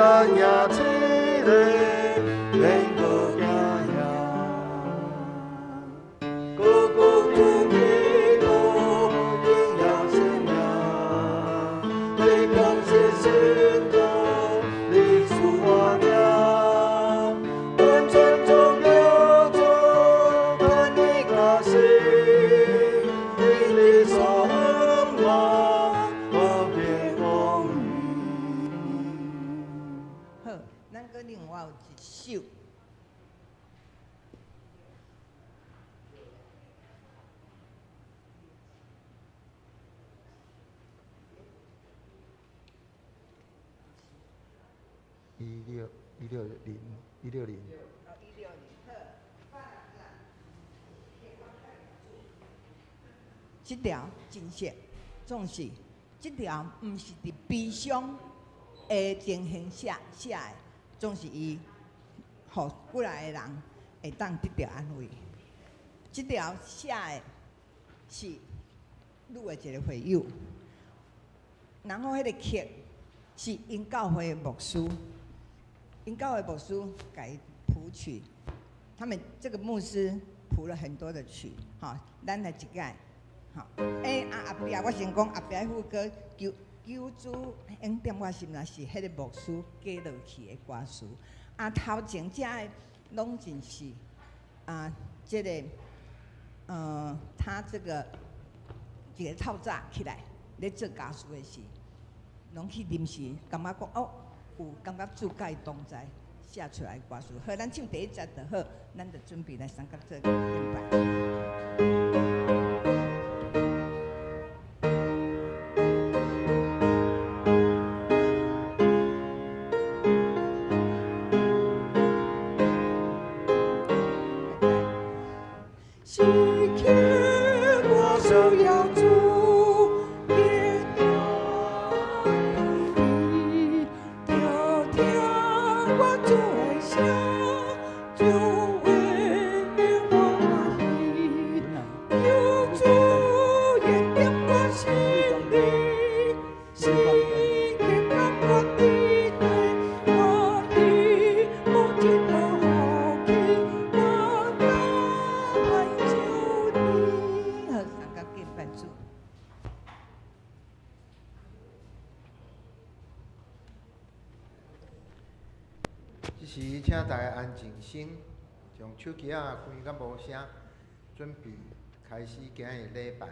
赢一个，免阁惊吓。高高主基督荣耀生命，你讲是信徒，你赐我命，完全做叫做咱的家世，因你所向望，无变公义。好，咱阁另外有一首。一六一六零一六零。 160，好。這條真實，總是這條毋是佇悲傷的情形下寫的，總是伊予過來的人會當得著安慰。這條寫的是女的一個會友，然後彼個曲是𪜶教會的牧師，𪜶教會牧師共伊譜曲，他們這個牧師譜了很多的曲，吼，咱來一擺，吼，啊後壁我先講後壁副歌，求求主恩典我心內是彼個牧師加落去的歌詞，啊頭前遮的攏真是啊，這個，他這個一個透早起來咧做家事的時，攏去臨時感覺講哦，有感覺主佮伊同在，寫出來的歌詞。好，咱唱第一節就好，咱就準備來三甲做敬拜。時刻我需要主，恩典聽聽我主的聲，主話歡喜，求主恩典我心裡，時刻感覺佇對歡喜，無一無福氣，我甘求你。好，三甲敬拜主。這時請大家安靜心，將手機仔關甲無聲，準備開始今日禮拜。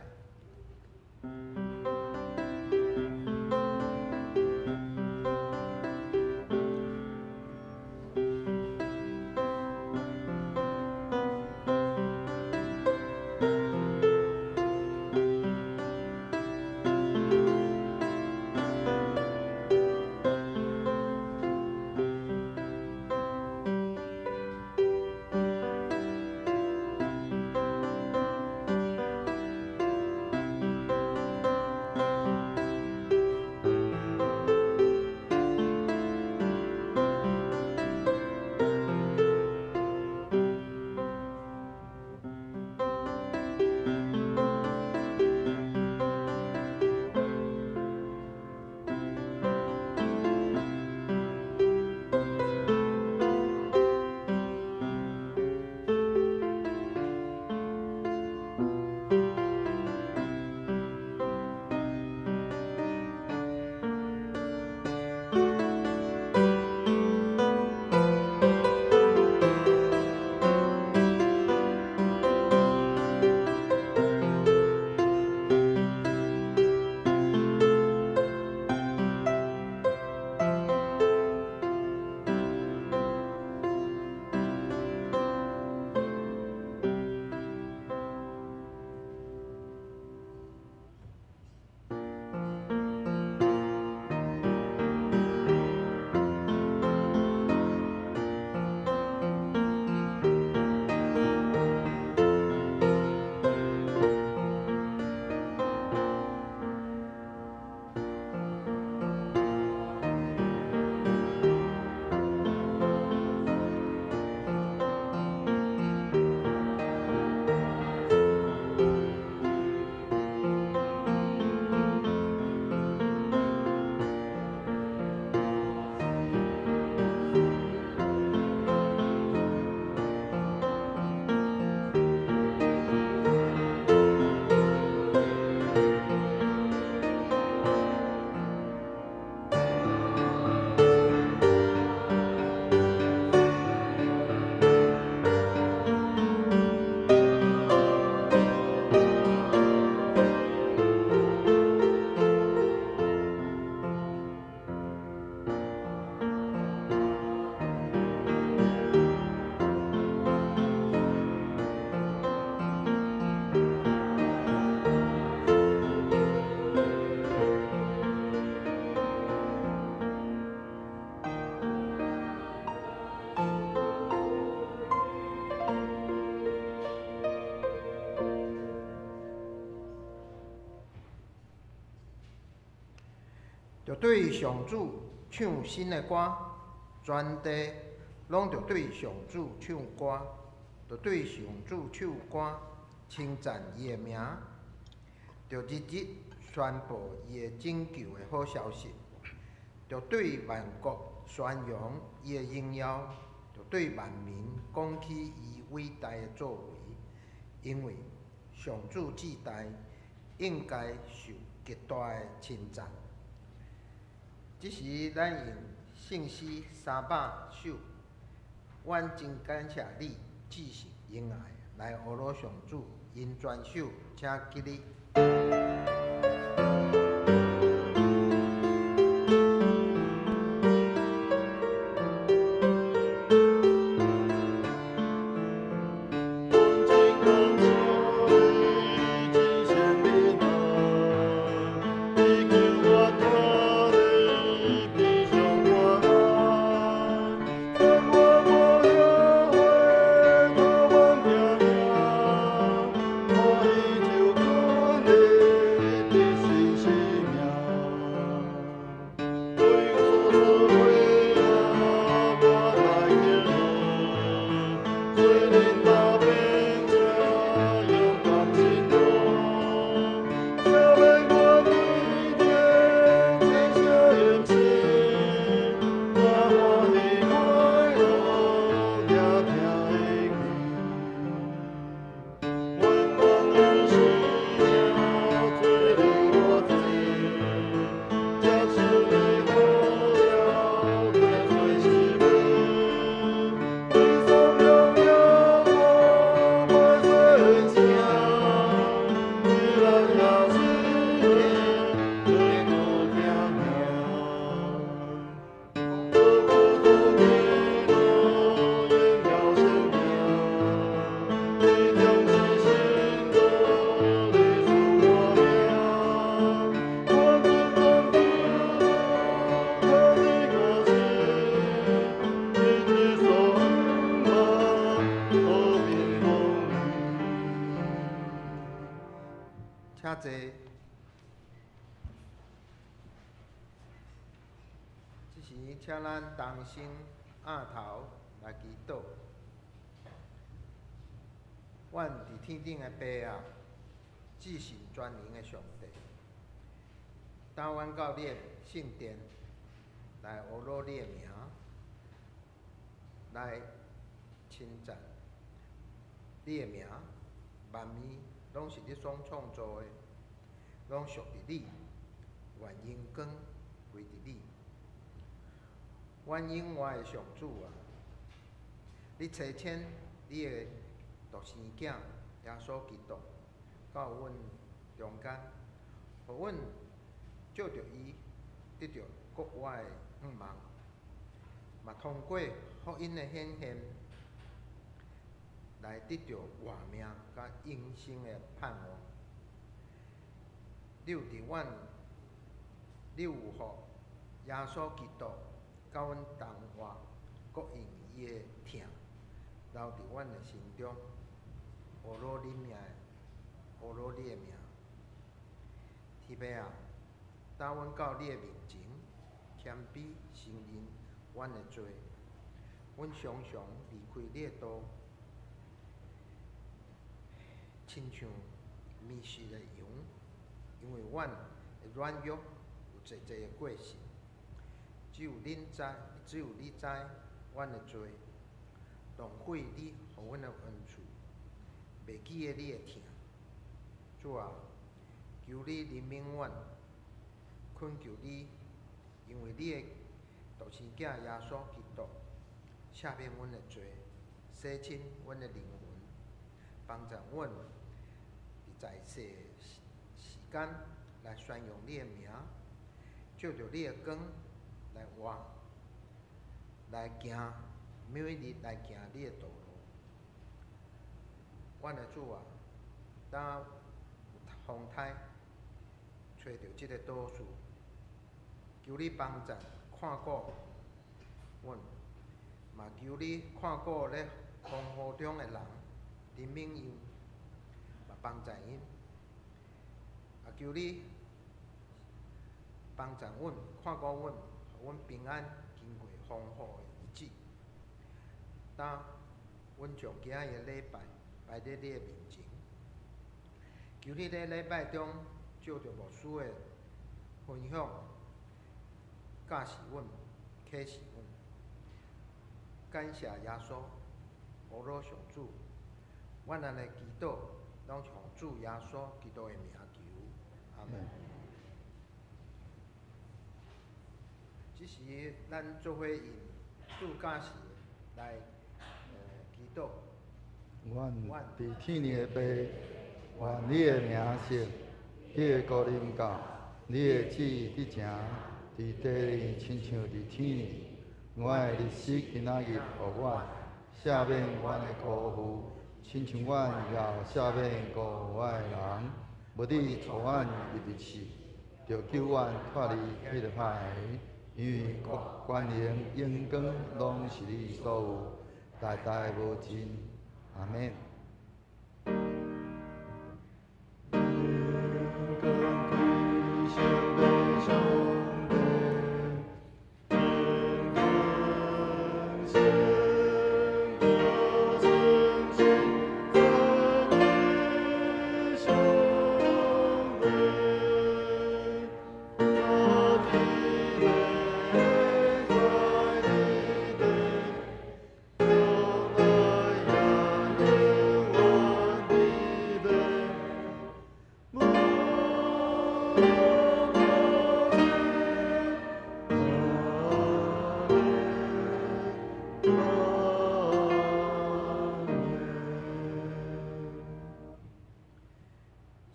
對上主唱新的歌，全地攏著對上主唱歌，著對上主唱歌，稱讚伊的名，著日日宣布伊的拯救的好消息，著對萬國宣揚伊的榮耀，著對萬民講起伊偉大的作為，因為上主至大，應該受極大的稱讚。這時，咱用聖詩300首，阮真感謝你，至聖恩愛，來呵咾上主，𪜶全首，請起立。阮真感謝你，至聖恩愛，你救我脫離悲傷患難，當我無後悔，渴望聽命，看伊就權力得勝生命。對所做悔我來敬奉，雖然大變這勇敢心動，赦免我對天真相掩飾，我歡喜快樂也聽會記。阮感恩是罪理我濟，接受的呼召歸罪是命，為頌揚耶和華萬聲，只咱也是天天聽命。主基督榮耀生命，你將是信徒，你賜我命。我真感知他的個性，一直所望和平公義。請坐。這時，請咱同心徛頭來祈禱。阮佇天頂的父啊，至聖全能的上帝，當阮到你的聖殿來呵咾你的名，來稱讚你的名，萬物攏是你所創造的，攏屬佇你，願榮光歸佇你。阮永活的上主啊，你差遣你的獨生囝耶穌基督到阮中間，予阮藉著伊得著復活的向望，嘛通過福音的顯現來得著活命佮永生的盼望。你有佇阮，你有予耶穌基督佮阮同活，閣用伊的疼留佇阮的心中，呵咾你名，呵咾你的名。天父啊，當阮到你的面前，謙卑承認阮的罪，阮常常離開你的道，親像迷失的羊，因為阮的軟弱有濟濟的過失，只有恁知，只有你知阮的罪，浪費你予阮的恩賜，袂記得你的疼。主啊，求你憐憫阮，懇求你，因為你的獨生囝耶穌基督赦免阮的罪，洗清阮的靈魂，幫助阮佇在世的時間來宣揚你的名，借著你的光來活，來行，每日來行你的道路。阮的主啊，當有風颱揣著這个導師，求你幫助看顧阮，嘛求你看顧咧風雨中的人，憐憫𪜶，嘛幫助𪜶。啊，求你幫助阮，看顧阮，予阮平安經過風雨的日子。當阮將今仔日的禮拜擺佇你的面前，求你咧禮拜中借著牧師的分享，教示阮，啟示阮。感謝耶穌，阿羅上主，阮按呢祈禱，攏是奉主耶穌基督的名求，阿門。這時，咱做伙用主教示來祈禱。阮佇天的父，願你的名聖，你的國臨到，你的旨意得成，佇地裡親像佇天裡。阮的日食今仔日予阮，赦免阮的辜負，親像阮也赦免辜負我的人。無你帶阮入去試，著救阮脫離彼个歹的，因為國權榮榮光攏是你所有，代代無盡。阿門。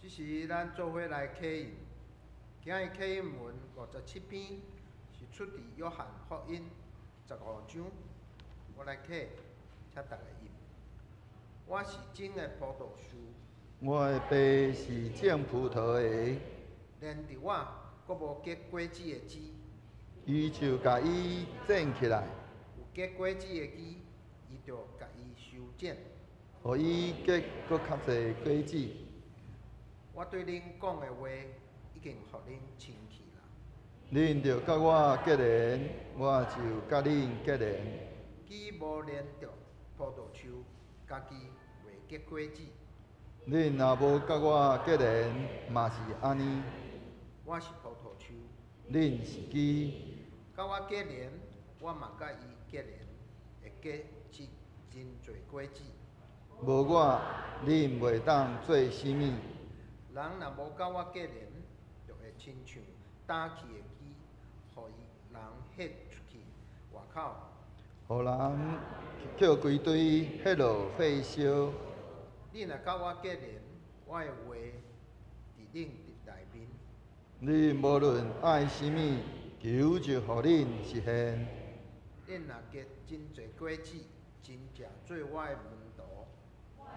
這時，咱做伙來啟印。今日啟印文57篇是出佇約翰福音15章。我來啟，請逐家印。我是真的葡萄樹。我的爸是種葡萄的。連佇我閣無結果子的枝，伊就共伊剪起來。有結果子的枝，伊就共伊修剪，予伊結閣較濟果子。我對恁講的話，已經予恁清氣啦。恁著佮我結連，我就佮恁結連。枝無連著葡萄樹，家己袂結果子。恁若無佮我結連，嘛是按呢。我是葡萄樹，恁是枝。佮我結連，我嘛佮伊結連，會結真真濟果子。無我，恁袂當做啥物。人若無佮我結連，就會親像焦去的枝，予伊人彼出去外口。予人抾規堆彼落火燒。恁若佮我結連，我的話佇恁內面。恁無論愛啥物，求就予恁實現。恁若結真濟果子，真正做我的門徒。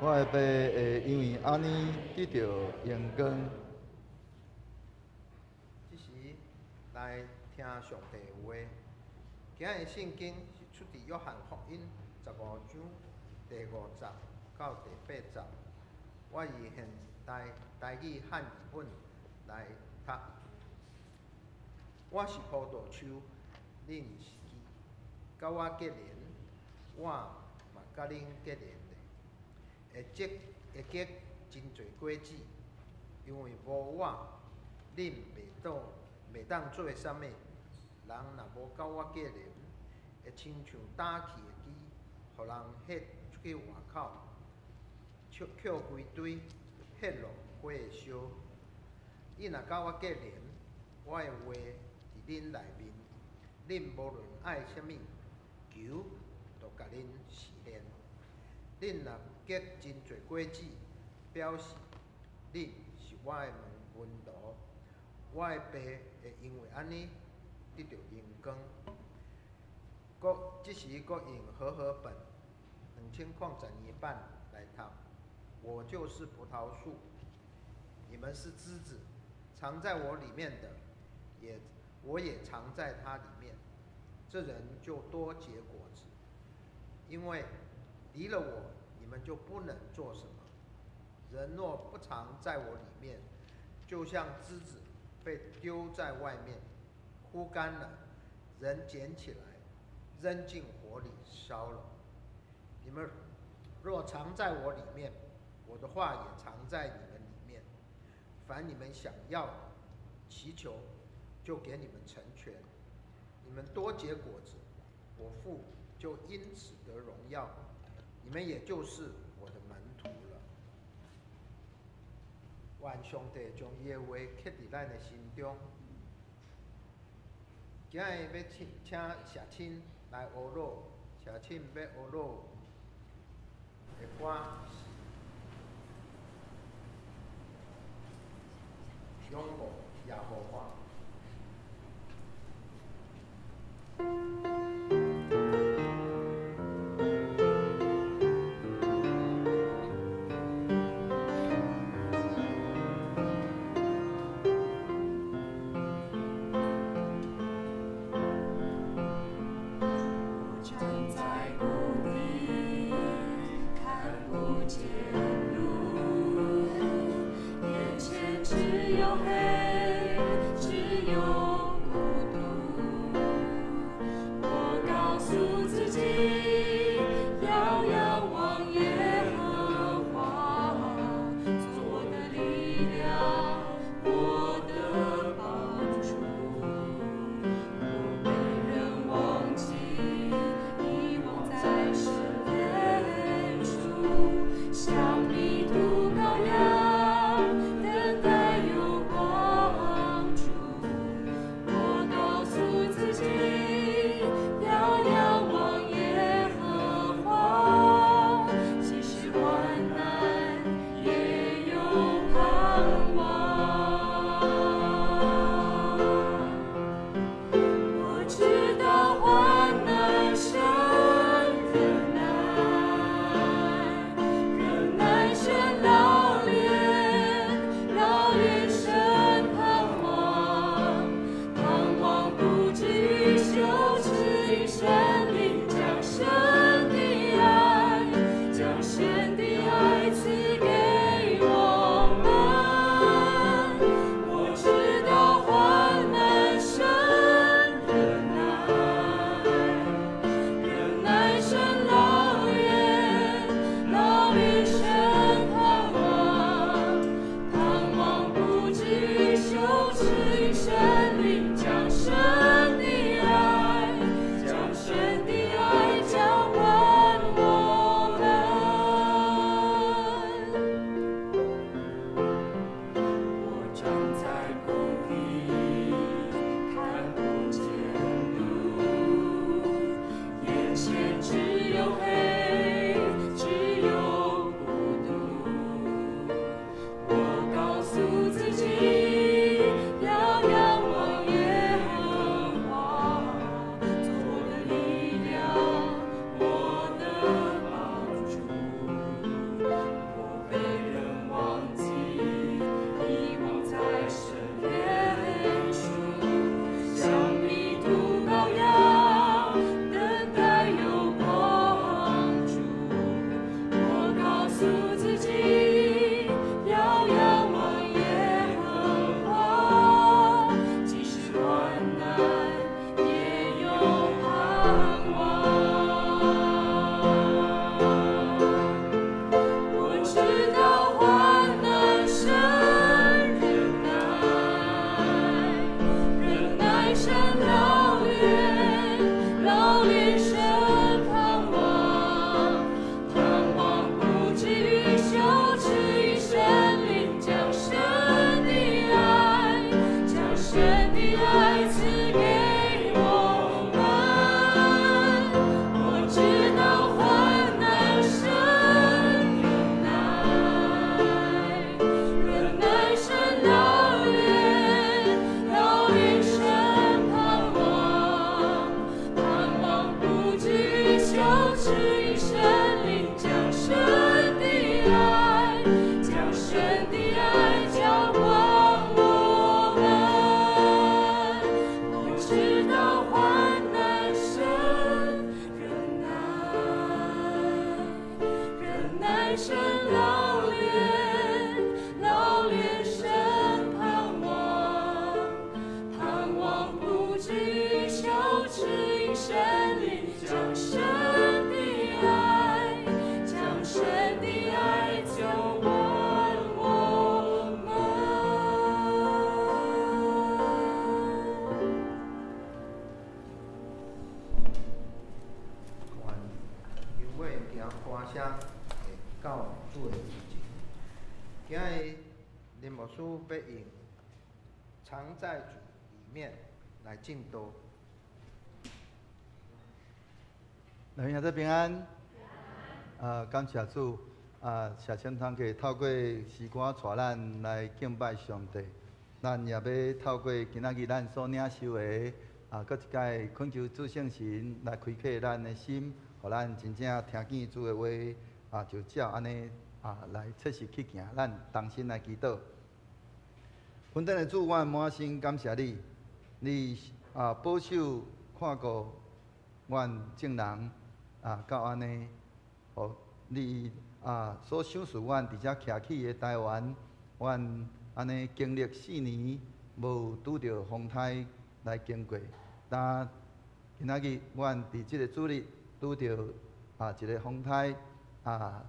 我的爸會因為按呢得著榮光。這時來聽上帝的話。今日聖經是出佇約翰福音15章第5節到第8節。我以現代台語漢譯本來讀。我是葡萄樹，恁是枝。佮我結連，我嘛佮恁結連咧。會結真濟果子，因為無我，恁袂當做啥物。人若無佮我結連，會親像焦去的枝，予人彼出去外口，抾規堆彼落火燒。恁若佮我結連，我的話佇恁內面，恁無論愛啥物，求就共恁實現。恁若結真濟果子，表示恁是我的門徒。我的爸會因為按呢得著榮光。閣這時閣用和合本2012版來讀。我就是葡萄樹，你們是枝子，藏在我裡面的，我也藏在他裡面。這人就多結果子，因為離了我，你們就不能做什麼。人若不藏在我裡面，就像枝子被丟在外面，枯乾了，人撿起來，扔進火裡燒了。你們若常在我裡面，我的話也常在你們裡面。凡你們想要的，祈求，就給你們成全。你們多結果子，我父就因此得榮耀，你們也就是我的門徒了。願上帝將伊的話刻佇咱的心中。今日欲請請謝親來學樂，謝親欲學樂的歌是《仰望耶和華》。我站在谷底，看不見路，眼前只有黑，只有孤獨。我告訴自己，要仰望耶和華，做我的力量，我的幫助。我被人忘記，遺忘在深處，像迷途羔羊，等待有幫助。我告訴自己，要仰望耶和華，即使患難，也有盼望。我知道患難生忍耐，忍耐生老練，老練生盼望，盼望不至於羞恥，聖靈將神的愛，將神的愛賜給我們。我知道患難生忍耐，忍耐生老練，老練生盼望，盼望不至於羞恥，聖靈將神的愛，將神的愛澆灌我們。我站在谷底，看不見路，眼前只有黑，只有孤獨。我告訴自己，要仰望耶和華，做我的力量，我的幫助。我被人忘記，遺忘在深淵處，像迷途羔羊，等待有幫助。我告訴自己，要仰望耶和華，即使患難，也有盼望。我知道患難生忍耐，忍耐生老練，老練生盼望，盼望不至於羞恥，聖靈將神的愛，將神的愛賜給我們。我知道患難生忍耐，忍耐生老練，老練生盼望，盼望不至於羞恥，聖靈將神的愛，將神的愛澆灌我們。我知道患難生忍耐，忍耐生老練，老練生盼望，盼望不至大聲會到主的面前。今日林牧師欲用藏在主裡面來證道。來，兄弟平安。啊，感謝主。啊，謝清堂客透過詩歌帶咱來敬拜上帝。咱也欲透過今仔日咱所領受的，啊，閣一擺懇求主聖神來開啟咱的心，予咱真正聽見主的話，啊，就照按呢啊來切實去行。咱同心來祈禱。雲頂的主，我滿心感謝你，你啊保守看顧阮眾人啊，到按呢，予你啊所賞賜阮佇遮徛起的台灣，阮按呢經歷4年無拄著風颱來經過，但今仔日阮佇這個主日拄著啊一個風颱啊，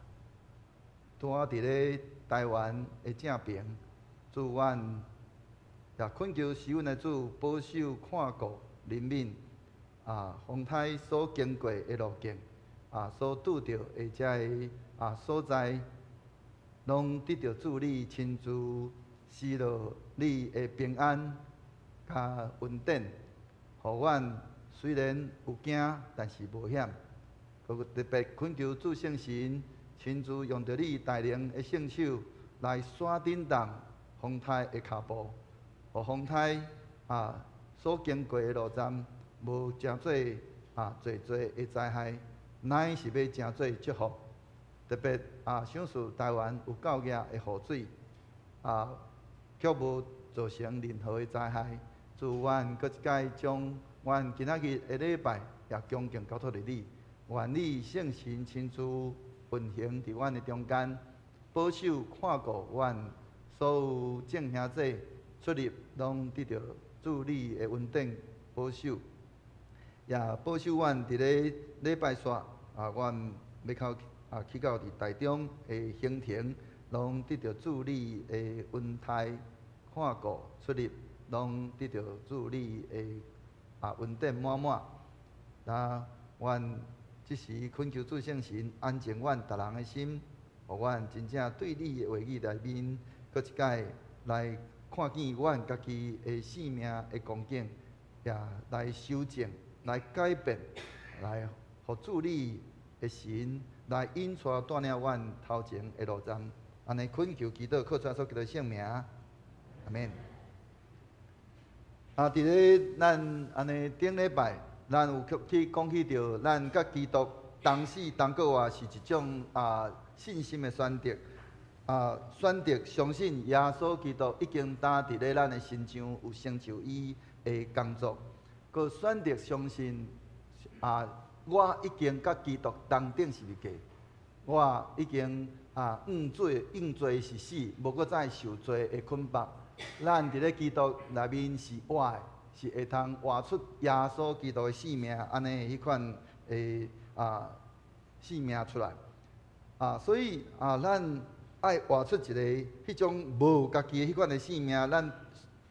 拄好佇咧台灣的正爿，主阮也懇求施恩的主保守看顧憐憫啊風颱所經過的路徑啊，所拄著的這个啊所在，攏得著主你親自施落你的平安佮恩典，予阮雖然有驚，但是無險。閣特別懇求主聖神親自用著你大能的聖手來徙振動風颱的跤步，予風颱啊所經過的路站無成做啊濟濟的災害，乃是欲成做祝福。特別啊，賞賜台灣有夠額的雨水，啊，卻無造成任何的災害。主，阮閣一擺將阮今仔日的禮拜也恭敬交託予你，願你聖神親自運行佇阮的中間，保守看顧阮所有眾兄弟出入，攏得著主你的恩典保守，也保守阮佇咧禮拜煞啊，阮欲較啊去到佇台中的行程，攏得著主你的恩待看顧出入，攏得著主你的啊恩典滿滿。那阮這時懇求主聖神安靜阮逐人的心，予阮真正對你的話語內面，閣一擺來看見阮家己的生命的光景，也來修正、來改變，來予主你的神來引帶帶領阮頭前的路站。按呢懇求祈禱，靠主耶穌基督聖名，阿們。啊，佇咧咱按呢頂禮拜，咱有去講起著，咱佮基督同死同閣活是一種啊信心的選擇。啊，選擇相信耶穌基督已經擔佇咧咱的身上有成就伊的工作，閣選擇相信啊，我已經佮基督同釘十字架，我已經啊認罪是死，無閣再受罪的捆綁。咱佇咧基督內面是活的，是會通活出耶穌基督的生命，按呢彼款的啊生命出來。啊，所以啊，咱愛活出一个彼種無家己的彼款的生命，咱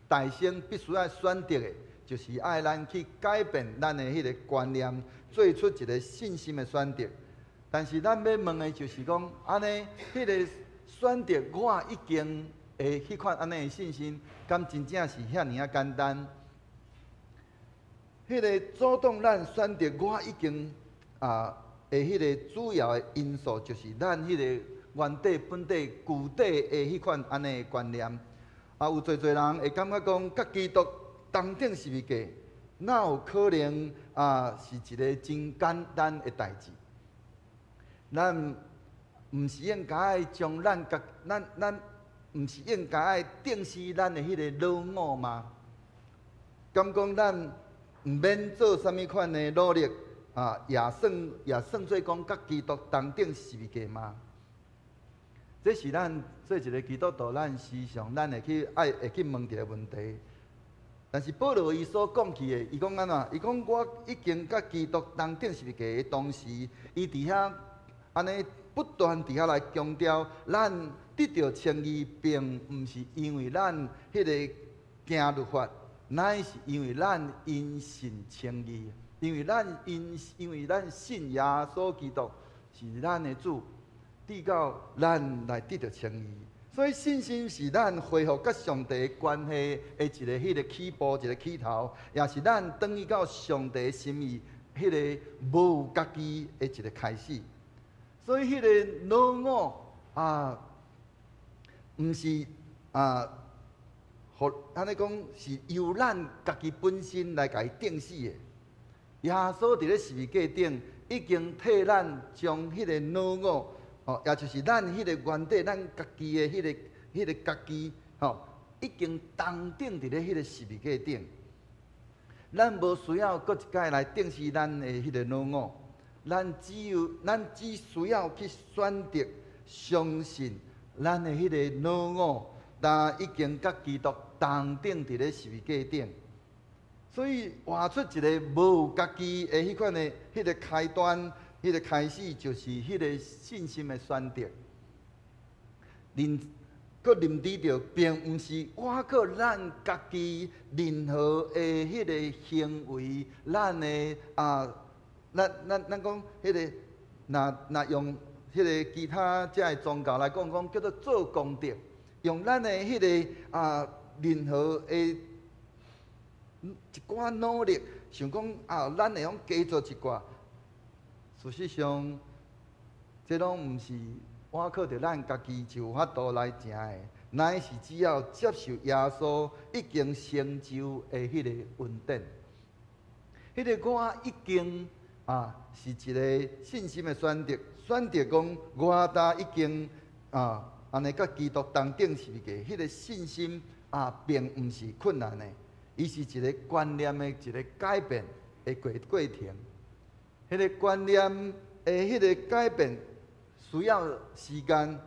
大先必須愛選擇的，就是愛咱去改變咱的彼个觀念，做出一个信心的選擇。但是咱欲問的就是講，按呢，彼个選擇我已經的彼款按呢的信心，敢真正是遐爾仔簡單？彼个阻擋咱選擇我已經啊的彼个主要的因素，就是咱彼个原底本底舊底的彼款按呢的觀念。啊，有濟濟人會感覺講，佮基督同釘十字架，哪有可能啊是一个真簡單的代誌？咱毋是應該愛將咱家，咱毋是應該愛釘死咱的彼个老我嗎？敢講咱毋免做啥物款的努力啊，也算做講佮基督同釘十字架嗎？這是咱做一个基督徒，咱時常咱會去愛會去問一个問題。但是保羅伊所講起的，伊講按怎？伊講我已經佮基督同釘十字架的同時，伊佇遐按呢不斷佇遐來強調，咱得著稱義，並毋是因為咱彼个行律法，乃是因為咱因信稱義，因為咱信耶穌基督，是咱的主，直到咱來得著稱義。所以信心是咱恢復佮上帝關係的一个彼个起步，一个起頭，也是咱轉去到上帝心意彼个無家己的一个開始。所以彼个老我啊，毋是啊，予按呢講是由咱家己本身來共伊釘死的。耶穌佇咧十字架頂已經替咱將彼个老我，哦，也就是咱彼个原底，咱家己的彼个家己，吼，已經同釘佇咧彼个十字架頂。咱無需要閣一擺來釘死咱的彼个老我，咱只需要去選擇相信咱的彼个老我，但已經佮基督同釘佇咧十字架頂。所以活出一个無家己的彼款的彼个開端。彼个開始就是彼个信心的選擇，認閣認知著，並毋是倚靠咱家己任何的彼个行為，咱的啊，咱講彼个，若用彼个其他遮的宗教來講，講叫做做功德，用咱的彼个啊任何的一寡努力，想講啊，咱會用加做一寡。事實上，這攏毋是倚靠著咱家己就有法度來成的，乃是只要接受耶穌已經成就的彼个恩典。彼个我已經啊，是一个信心的選擇，選擇講我呾已經啊，按呢佮基督同釘十字架，彼个信心啊，並毋是困難的，伊是一个觀念的一個改變的過程。彼个觀念的彼个改變需要時間。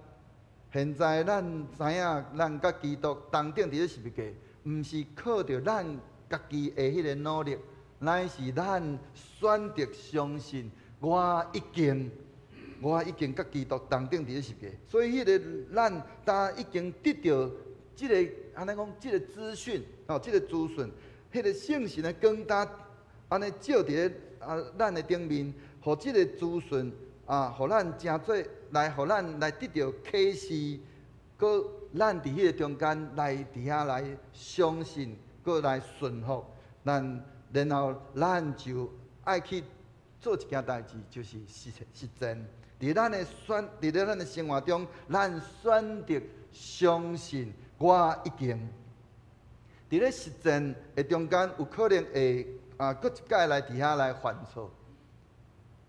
現在咱知影，咱佮基督同釘佇咧十字架，毋是靠著咱家己的彼個努力，乃是咱選擇相信，我已經佮基督同釘佇咧十字架。所以彼個咱當已經得著這个按呢講，這个資訊，哦，這个資訊，彼个聖神的光呾按呢照佇咧啊，咱的頂面，予這个資訊啊，予咱成做來，予咱來得著啟示，閣咱佇彼个中間來佇遐來相信，閣來順服，咱然後咱就愛去做一件代誌，就是實踐。佇咧咱的生活中，咱選擇相信我已經。佇咧實踐的中間，有可能會啊，閣一擺來佇遐來犯錯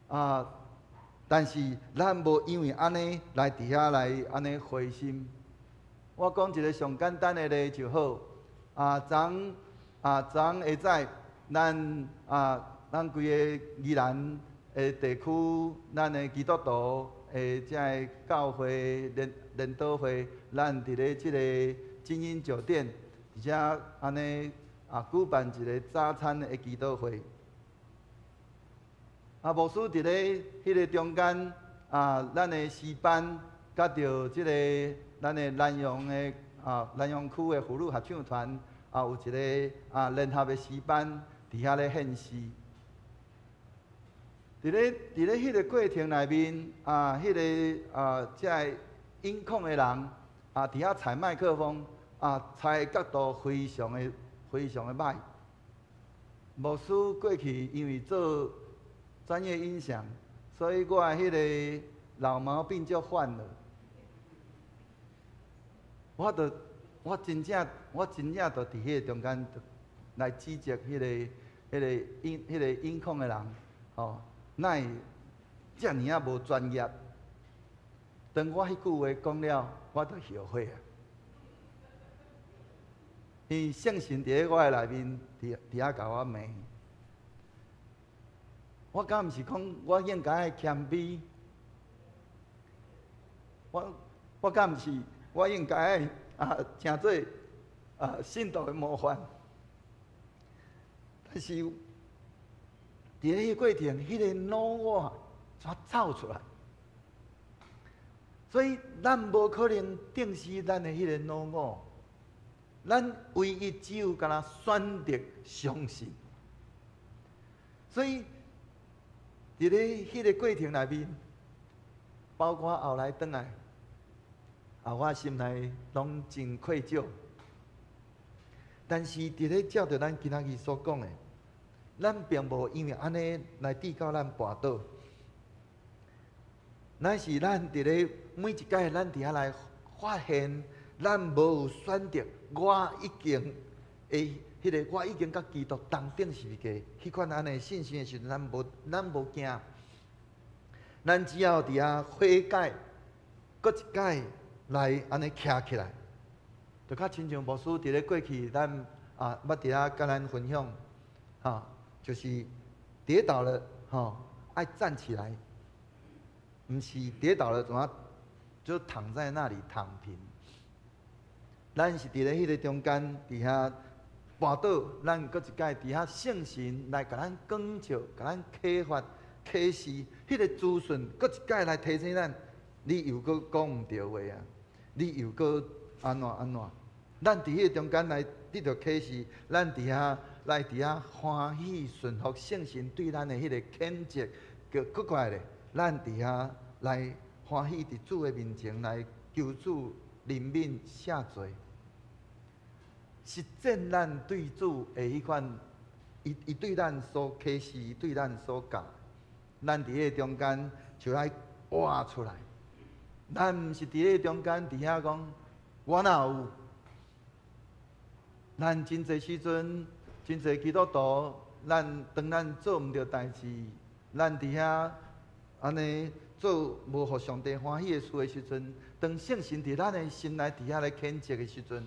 啊，但是咱無因為按呢來佇遐來按呢灰心。我講一个上簡單的例就好。啊，昨啊昨下早，咱規个宜蘭的地區，咱的基督徒的遮个教會聯禱會，咱佇咧這个精英酒店，佇遮按呢啊舉辦一个早餐的祈禱會。啊，牧師佇咧彼个中間啊，咱的詩班佮著這个咱的南陽區的婦女合唱團啊，有一个啊聯合的詩班佇遐咧獻詩。佇咧彼个過程內面啊，彼个啊，遮个音控的人啊，佇遐踩麥克風啊，踩的角度非常的非常的歹。牧師過去因為做專業音響，所以我的彼个老毛病就犯了。我真正就佇彼个中間來指責彼个音控的人，吼，哪會遮爾仔無專業？當我彼句話講了，我就後悔啊！因為聖神佇咧我的內面，佇遐共我罵。我敢毋是講我應該愛謙卑？我敢毋是我應該愛啊，成做啊信徒的模範？但是佇咧彼個過程，彼个老我怎走出來？所以咱無可能釘死咱的彼个老我，咱唯一只有干焦選擇相信。所以佇咧彼个過程內面，包括後來轉來，啊，我心內攏真愧疚。但是佇咧照著咱今仔日所講的，咱並無因為按呢來致到咱跋倒，乃是咱佇咧每一擺咱佇遐來發現，咱無有選擇，我已經會彼个我已經佮基督同釘十字架，彼款按呢信心的時陣，咱無驚，咱只要佇遐悔改，閣一擺來按呢徛起來，就較親像牧師佇咧過去，咱啊捌佇遐佮咱分享，哈，就是跌倒了，吼，愛站起來，毋是跌倒了怎麼就躺在那裡躺平。咱是佇咧彼个中間，佇遐跋倒，咱閣一擺佇遐聖神來共咱光照，共咱啟發、啟示，彼个資訊，閣一擺來提醒咱，你又閣講毋對話啊！你又閣按怎按怎？咱佇彼個中間來得著啟示，咱佇遐來佇遐歡喜順服聖神對咱的彼个譴責，閣閣過來咧，咱佇遐來歡喜佇主的面前來求主憐憫赦罪，實踐咱對主的彼款，伊伊對咱所啟示，對咱所教，咱佇彼個中間就愛活出來。咱毋是佇彼個中間佇遐講，我哪有？咱真濟時陣，真濟基督徒，咱當咱做毋對代誌，咱佇遐按呢做無予上帝歡喜的事的時陣，當聖神佇咱的心內佇遐咧譴責的時陣，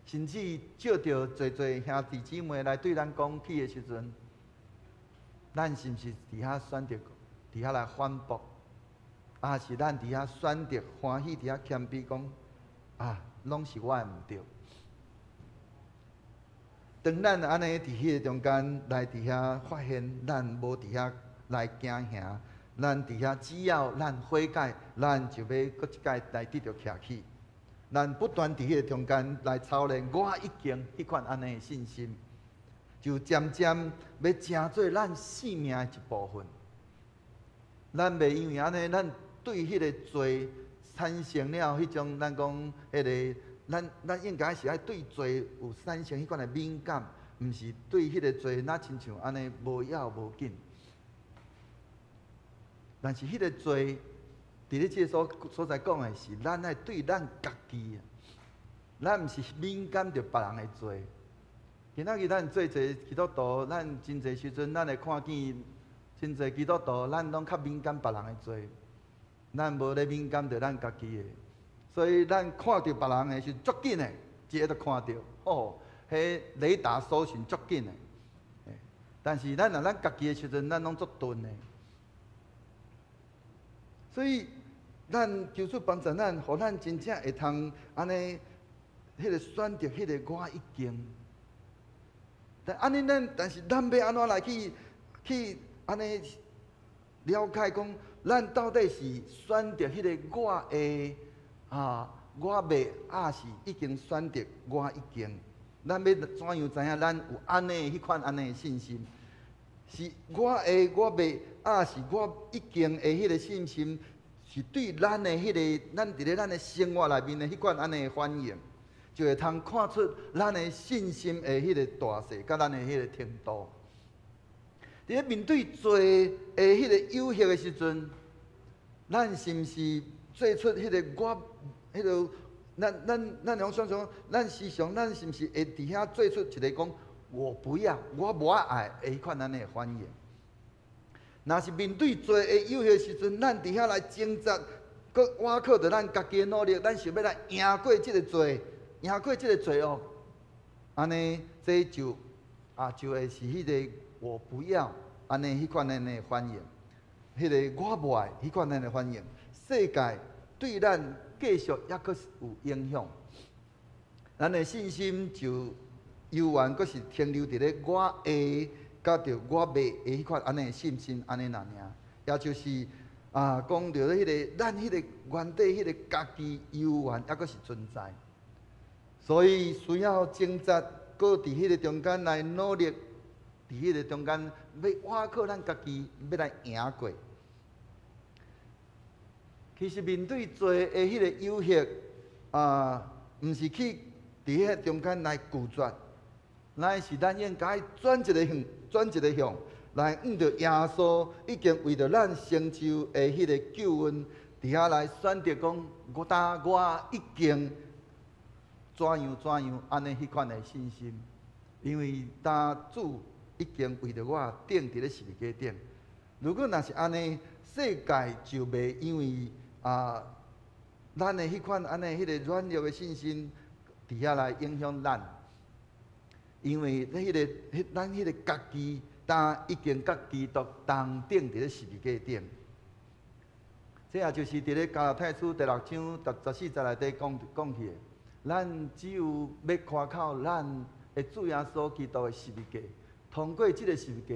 甚至借著濟濟兄弟姊妹來對咱講起的時陣，咱是毋是佇遐選擇佇遐來反駁？抑是咱佇遐選擇歡喜，佇遐謙卑講啊，攏是我的毋對。當咱按呢佇彼个中間來佇遐發現，咱無佇遐來驚嚇，咱佇遐只要咱悔改，咱就欲閣一擺來得著徛起。咱不斷佇彼个中間來操練，我已經彼款按呢的信心，就漸漸欲成做咱性命的一部分。咱袂因為按呢，咱對彼个罪產生了彼種咱講彼个，咱應該是愛對罪有產生彼款的敏感，毋是對彼个罪若親像按呢無要無緊。但是彼个罪，佇咧這个所在講的是，咱愛對咱家己，咱毋是敏感著別人的罪。今仔日咱做一个基督徒，咱真濟時陣，咱會看見真濟基督徒，咱攏較敏感別人的罪，咱無咧敏感著咱家己的。所以咱看著別人的是足緊的，一下就看著，哦，彼雷達搜尋足緊的。但是咱若咱家己的時陣，咱攏足鈍的。所以，咱求主幫助咱，予咱真正會通按呢，彼个選擇彼个我已經。但按呢，咱但是咱欲按怎來去去按呢了解講，咱到底是選擇彼个我會啊，我袂，抑是已經選擇我已經。咱欲怎樣知影咱有按呢彼款按呢的信心？是我會我袂，抑是我已經的彼个信心，是對咱的彼个，咱佇咧咱的生活內面的彼款按呢的反應，就會通看出咱的信心的彼个大細，佮咱的彼个程度。佇咧面對罪的彼個誘惑的時陣，咱是毋是做出彼个我，彼个咱咱咱攏想想，咱時常咱是毋是會佇遐做出一个講我不要，我無愛的彼款按呢的反應？若是面對罪的誘惑時陣，咱佇遐來掙扎，閣倚靠著咱家己的努力，咱想欲來贏過這个罪，贏過這个罪惡，按呢，這就啊就會是彼个我不要按呢彼款按呢的反應，彼个我無愛彼款按呢的反應，世界對咱繼續猶閣有影響，咱的信心就猶原閣是停留佇咧我會佮著我袂的彼款按呢的信心按呢爾爾，也就是啊，講著彼个咱彼个原底彼个家己猶原猶閣是存在，所以需要掙扎，閣佇彼个中間來努力，佇彼个中間欲倚靠咱家己，欲來贏過。其實面對罪的彼個誘惑啊，毋是去佇彼個中間來拒絕，乃是咱應該轉一個向，轉一個向，來向著耶穌已經為著咱成就的彼個救恩，佇遐來選擇講，我當我已經怎樣怎樣按呢彼款的信心，因為當主已經為著我釘佇咧十字架頂。如果若是按呢，世界就袂因為啊，咱的彼款按呢彼個軟弱的信心，佇遐來影響咱。因為彼個、彼咱彼個家己，當已經佮基督同釘佇咧十字架頂。這也就是佇咧加拉太書第六章第14節內底講講起的。咱只有欲誇靠咱的主耶穌基督的十字架，通過這個十字架，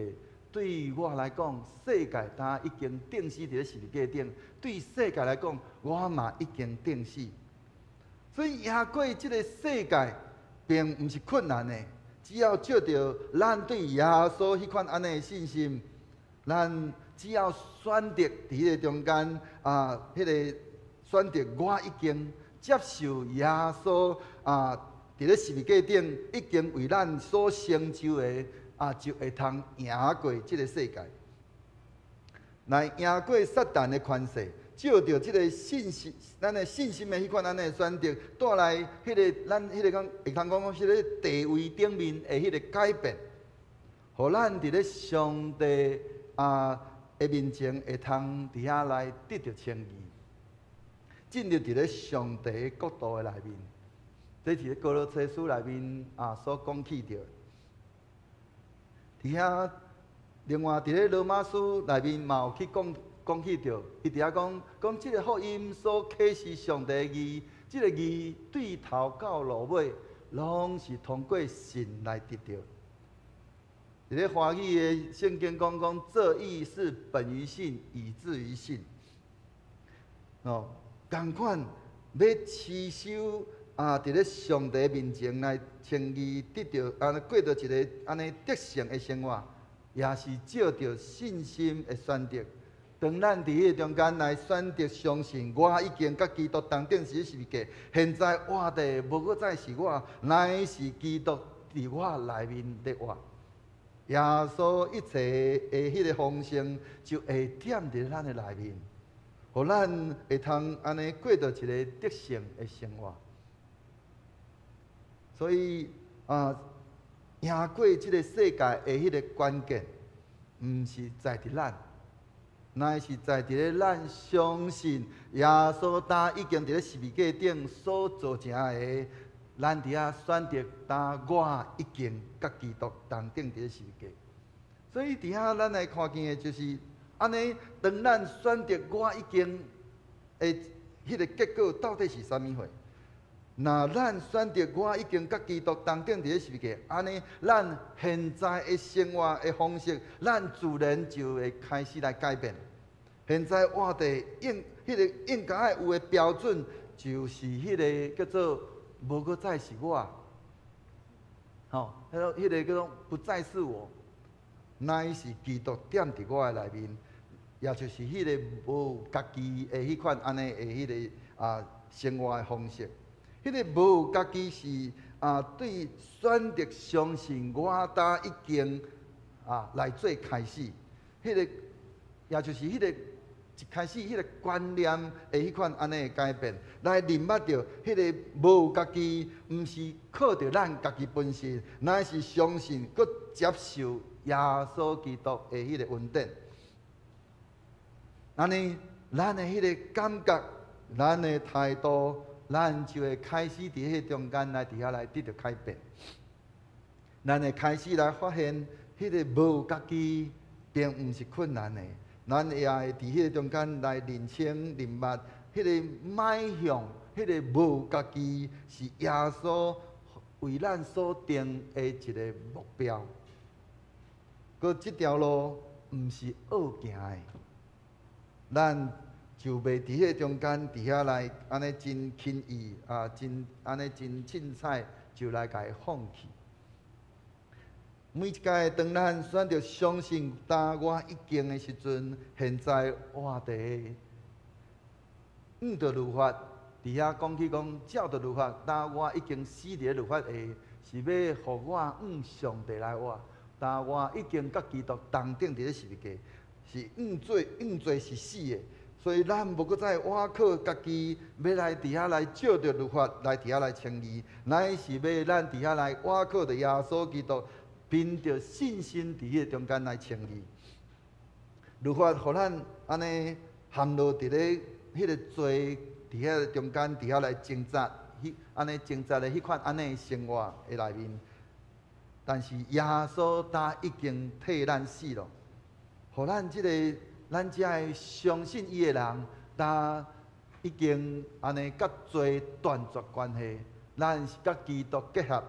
對我來講，世界當已經釘死佇咧十字架頂；對世界來講，我嘛已經釘死。所以贏過這個世界，並毋是困難的，只要藉著咱對耶穌彼款按呢的信心，咱只要選擇佇彼個中間啊，彼個選擇我已經接受耶穌啊，佇咧十字架頂已經為咱所成就的啊，就會通贏過這個世界，來贏過撒旦的權勢。藉著這個信心，咱的信心的彼款按呢的選擇，帶來彼個咱彼個講會通講講彼個地位頂面的彼個改變，予咱佇咧上帝啊的面前會通佇遐來得著稱義，進入佇咧上帝的國度的內面。這是歌羅西書內面啊所講起著。佇遐，另外佇咧羅馬書內面嘛有去講講起著，伊佇遐講講這個福音所啟示上帝的義，這個義對頭到落尾，攏是通過信來得著。佇咧華語的聖經講講，這義是本於信，以至於信。哦，仝款欲持守啊，佇咧上帝面前來稱義，得著按呢過著一個按呢得勝的生活，也是藉著信心的選擇。當咱佇彼個中間來選擇相信，我已經佮基督同釘死十字架，現在活的無閣再是我，乃是基督佇我內面咧活。耶穌一切的彼個豐盛就會踮佇咱的內面，予咱會通按呢過著一個得勝的生活。所以啊，贏過這個世界的彼個關鍵，毋是在佇咱，乃是在佇咧咱相信耶穌當已經佇咧十字架頂所做成的，咱佇遐選擇當我已經佮基督同釘佇咧十字架。所以佇遐咱來看見的就是按呢，當咱選擇我已經的彼個結果到底是啥物貨？若咱選擇我已經佮基督同釘佇咧十字架，按呢，咱現在的生活的方式，咱自然就會開始來改變。現在活的應彼個應該愛有的標準，就是彼個叫做無閣再是我，吼，彼個叫做不再是我，乃是基督踮佇我的內面，也就是彼個無家己的彼款按呢的彼個啊生活的方式。彼個無家己是啊，對選擇相信我當已經啊來做開始，彼個也就是彼個一開始彼個觀念的彼款按呢的改變，來認捌著彼個無家己，毋是靠著咱家己本身，乃是相信閣接受耶穌基督的彼個恩典。按呢，咱的彼個感覺，咱的態度，咱就會開始佇彼個中間來佇遐來得著改變。咱會開始來發現，彼個無家己並毋是困難的。咱也會佇彼個中間來認清、認捌，彼個邁向彼個無家己是耶穌為咱所定的一個目標。閣這條路毋是僫行的，咱就袂佇彼個中間佇遐來按呢真輕易啊，真按呢真凊彩就來共伊放棄。每一擺當咱選擇相信當我已經的時陣，現在活佇按著律法，佇遐講起講照著律法，當我已經死佇咧律法下，是欲予我按上帝來活。當我已經佮基督同釘佇咧十字架，是按罪按罪是死的，所以咱無閣再倚靠家己，欲來佇遐來照著律法來佇遐來稱義，乃是欲咱佇遐來倚靠著耶穌基督，憑著信心佇彼个中間來稱義。律法予咱按呢陷落佇咧彼个罪佇遐个中間，佇遐來掙扎，彼按呢掙扎的彼款按呢生活的內面。但是耶穌早已經替咱死咯，予咱這个咱遮个相信伊的人，早已經按呢佮罪斷絕關係，咱是佮基督結合，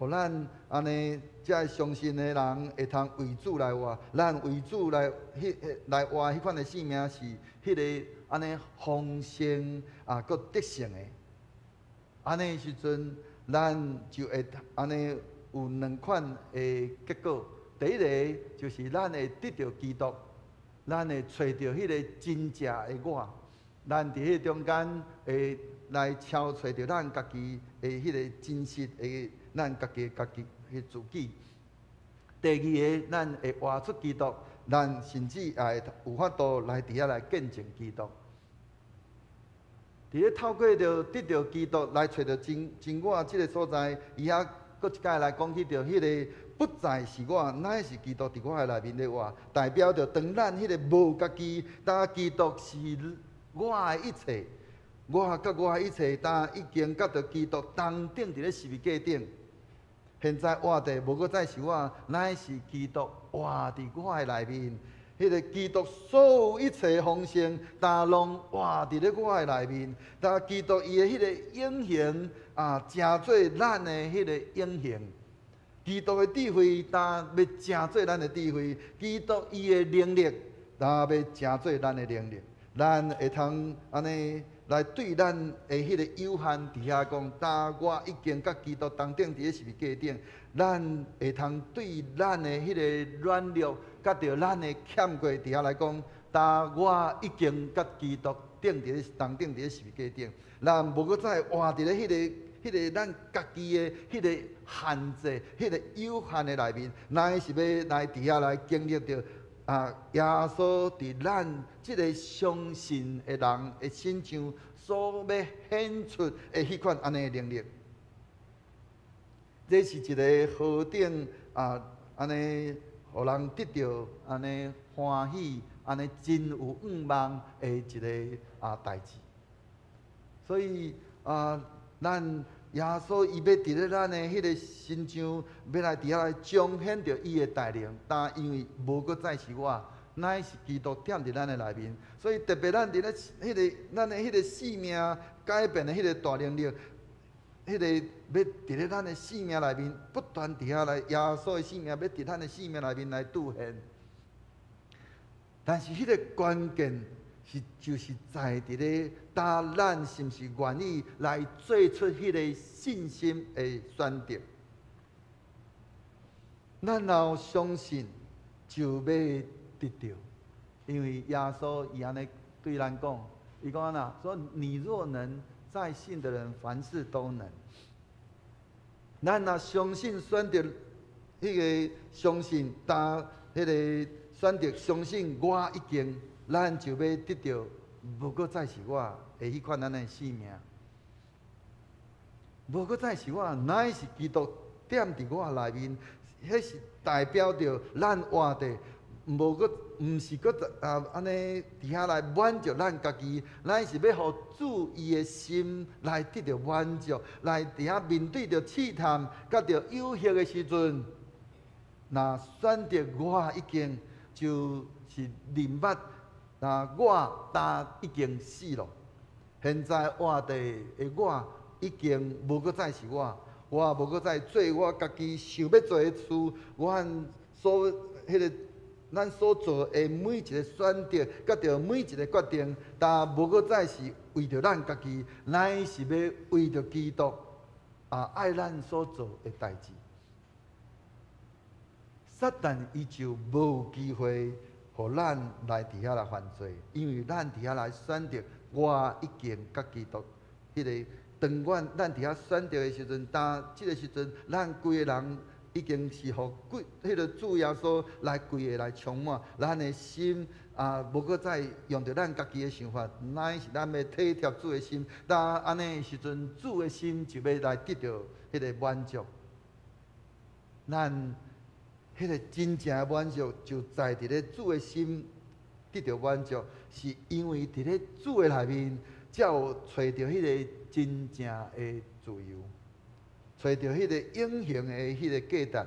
予咱按呢遮个相信的人會通為主來活，咱為主來彼來活彼款的生命是彼个按呢豐盛啊，閣得勝的。按呢時陣，咱就會按呢有兩款的結果。第一个就是咱會得著基督，咱會揣著彼个真正的我，咱佇彼个中間會來超揣著咱家己的彼个真實的咱家己的自己。第二个，咱會活出基督，咱甚至也會有法度來佇遐來見證基督。佇咧透過著得著基督來揣著真真我這个所在，伊遐閣一擺來講起著彼个不再是我，乃是基督佇我的內面咧活，代表著當咱彼个無家己，當基督是我的一切，我佮我的一切，當已經佮著基督同釘佇咧十字架頂。現在活的無閣再是我，乃是基督活佇我的內面。彼个基督所有一切豐盛，逐攏活佇咧我的內面。但基督伊的彼个永恆啊，成做咱的彼个永恆。基督的智慧，焦欲成做咱的智慧；基督伊的能力，焦欲成做咱的能力。咱會通按呢來對咱的彼个有限佇遐講，焦我已經佮基督同釘佇咧十字架頂，咱會通對咱的彼個軟弱，佮著咱的欠過佇遐來講，焦我已經佮基督釘佇咧同釘佇咧十字架頂，咱無閣再活佇咧彼个咱家己的彼个限制、彼个有限的內面，乃是欲來佇遐來經歷著啊，耶穌佇咱這个相信的人的身上所欲顯出的彼款按呢的能力。這是一个何等啊，按呢，予人得著按呢歡喜，按呢真有向望的一个啊代誌。所以啊，咱耶穌伊欲佇咧咱的彼个身上，欲來佇遐來彰顯著伊的大能，但因為無閣再是我，乃是基督踮佇咱的內面，所以特別咱佇咧彼个咱的彼个生命改變的彼个大能力，彼个欲佇咧咱的生命內面不斷佇遐來，耶穌的生命欲佇咱的生命內面來兌現。但是彼个關鍵是就是在佇咧，焦咱是毋是願意來做出彼个信心的選擇？咱若相信，就欲得著，因為耶穌伊按呢對咱講，伊講按怎？說你若能，在信的人凡事都能。咱若相信選擇彼个相信，焦彼个選擇相信我已經，咱就欲得著無閣再是我的彼款按呢生命，無閣再是我，乃是基督踮佇我內面，彼是代表著咱活的無閣，毋是閣啊按呢佇遐來滿足咱家己，咱是欲予主伊的心來得著滿足，來佇遐面對著試探、佮著誘惑的時陣，若選擇我已經就是認捌，啊我焦已經死咯，現在活的的我已經無閣再是我，我無閣再做我家己想欲做的事，我所彼个。咱所做的每一个選擇，佮著每一个決定，焦無閣再是為著咱家己，乃是欲為著基督啊愛咱所做的代誌。撒旦伊就無機會，予咱來佇遐來犯罪，因為咱佇遐來選擇，我已經佮基督彼个當阮咱佇遐選擇的時陣，當這个時陣，咱規个人已經是予規彼个主耶穌來規个來充滿，咱的心啊，無閣再用著咱家己的想法，乃是咱欲體貼主的心。當按呢的時陣，主的心就欲來得著彼个滿足。咱彼个真正的滿足，就在佇咧主的心得著滿足，是因為佇咧主的內面，才有揣著彼个真正的自由，揣著彼个永恆的彼个價值，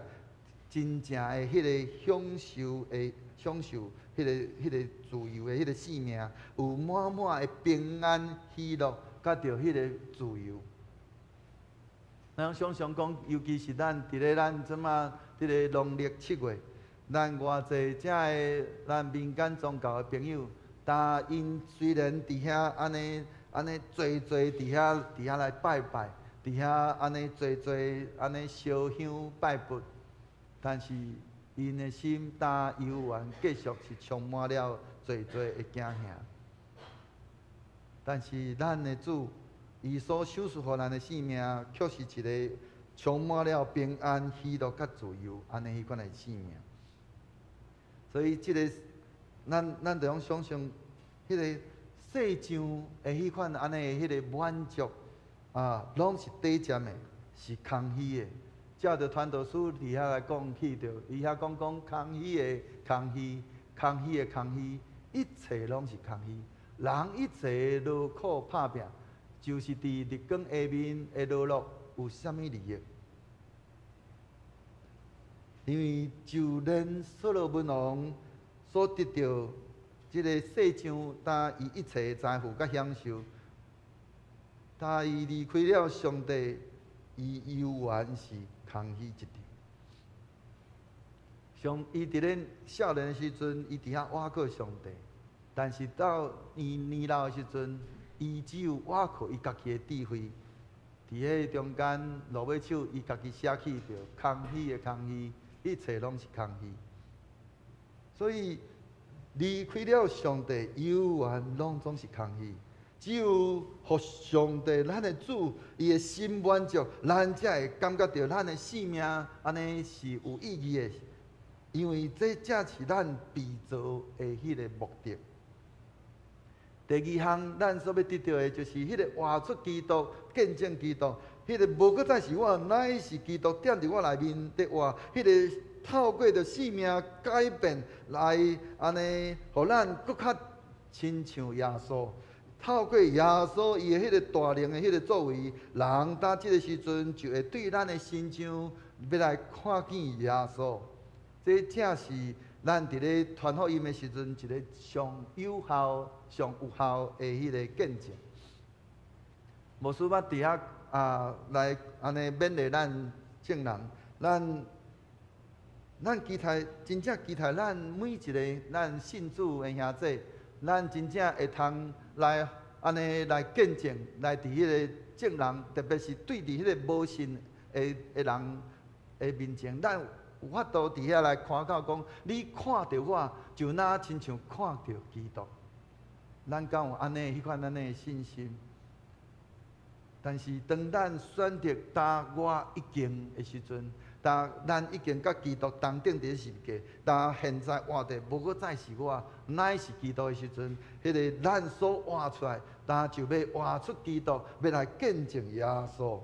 真正的彼个享受的享受，彼个自由的彼个生命，有滿滿的平安喜樂，佮著彼个自由。咱想想講，尤其是咱佇咧咱這馬佇咧農曆七月，咱偌濟遮的咱民間宗教的朋友，但𪜶雖然佇遐按呢按呢濟濟佇遐來拜拜，佇遐按呢濟濟按呢燒香拜佛，但是𪜶的心焦猶原繼續是充滿了濟濟的驚嚇。但是咱的主，伊所賞賜予咱的生命，卻是一个充滿了平安、喜樂佮自由，按呢彼款的生命。所以，這个咱就用想像，彼个世上的彼款按呢彼个滿足啊，攏是短暫的，是空虛的。照著傳道書佇遐來講起著，伊遐講講空虛的空虛，空虛的空虛，一切攏是空虛。人一切勞苦拍拚，就是佇日光下面的勞碌有啥物利益？因為就連所羅門王所得著這个世上，焦伊一切財富佮享受，但伊離開了上帝，伊猶原是空虛一場。上伊佇咧少年的時陣，伊佇遐倚靠上帝，但是到伊年老的時陣，伊只有倚靠伊家己的智慧。佇彼个中間落尾手，伊家己寫起著空虛的空虛，一切攏是空虛。所以離開了上帝，猶原攏總是空虛。只有予上帝咱的主，伊的心滿足，咱才會感覺著咱的生命按呢是有意義的。因為這才是咱被造的彼个目的。第二項，咱所欲得著的，就是彼个活出基督、見證基督。彼个無閣再是我，乃是基督踮佇我內面佇活。彼个透過著生命改變來，按呢，予咱閣較親像耶穌。透過耶穌伊的彼个大能的彼个作為，人到這个時陣就會對咱的身上欲來看見耶穌。這正是咱佇咧傳福音的時陣，一个上有效、上有效的彼个見證。牧師捌佇遐啊來按呢勉勵咱眾人，咱期待真正期待咱每一个咱信主的兄弟，咱真正會通來按呢來見證，來佇彼个眾人，特別是對佇彼个無信的人的面前，咱有法度佇遐來誇口講，你看著我，就若親像看著基督。咱敢有按呢彼款按呢的信心？但是當咱選擇焦我已經的時陣，焦咱已經佮基督同釘佇十字架，焦現在活的無閣再是我，乃是基督的時陣，彼个咱所活出來，焦就欲活出基督，欲來見證耶穌。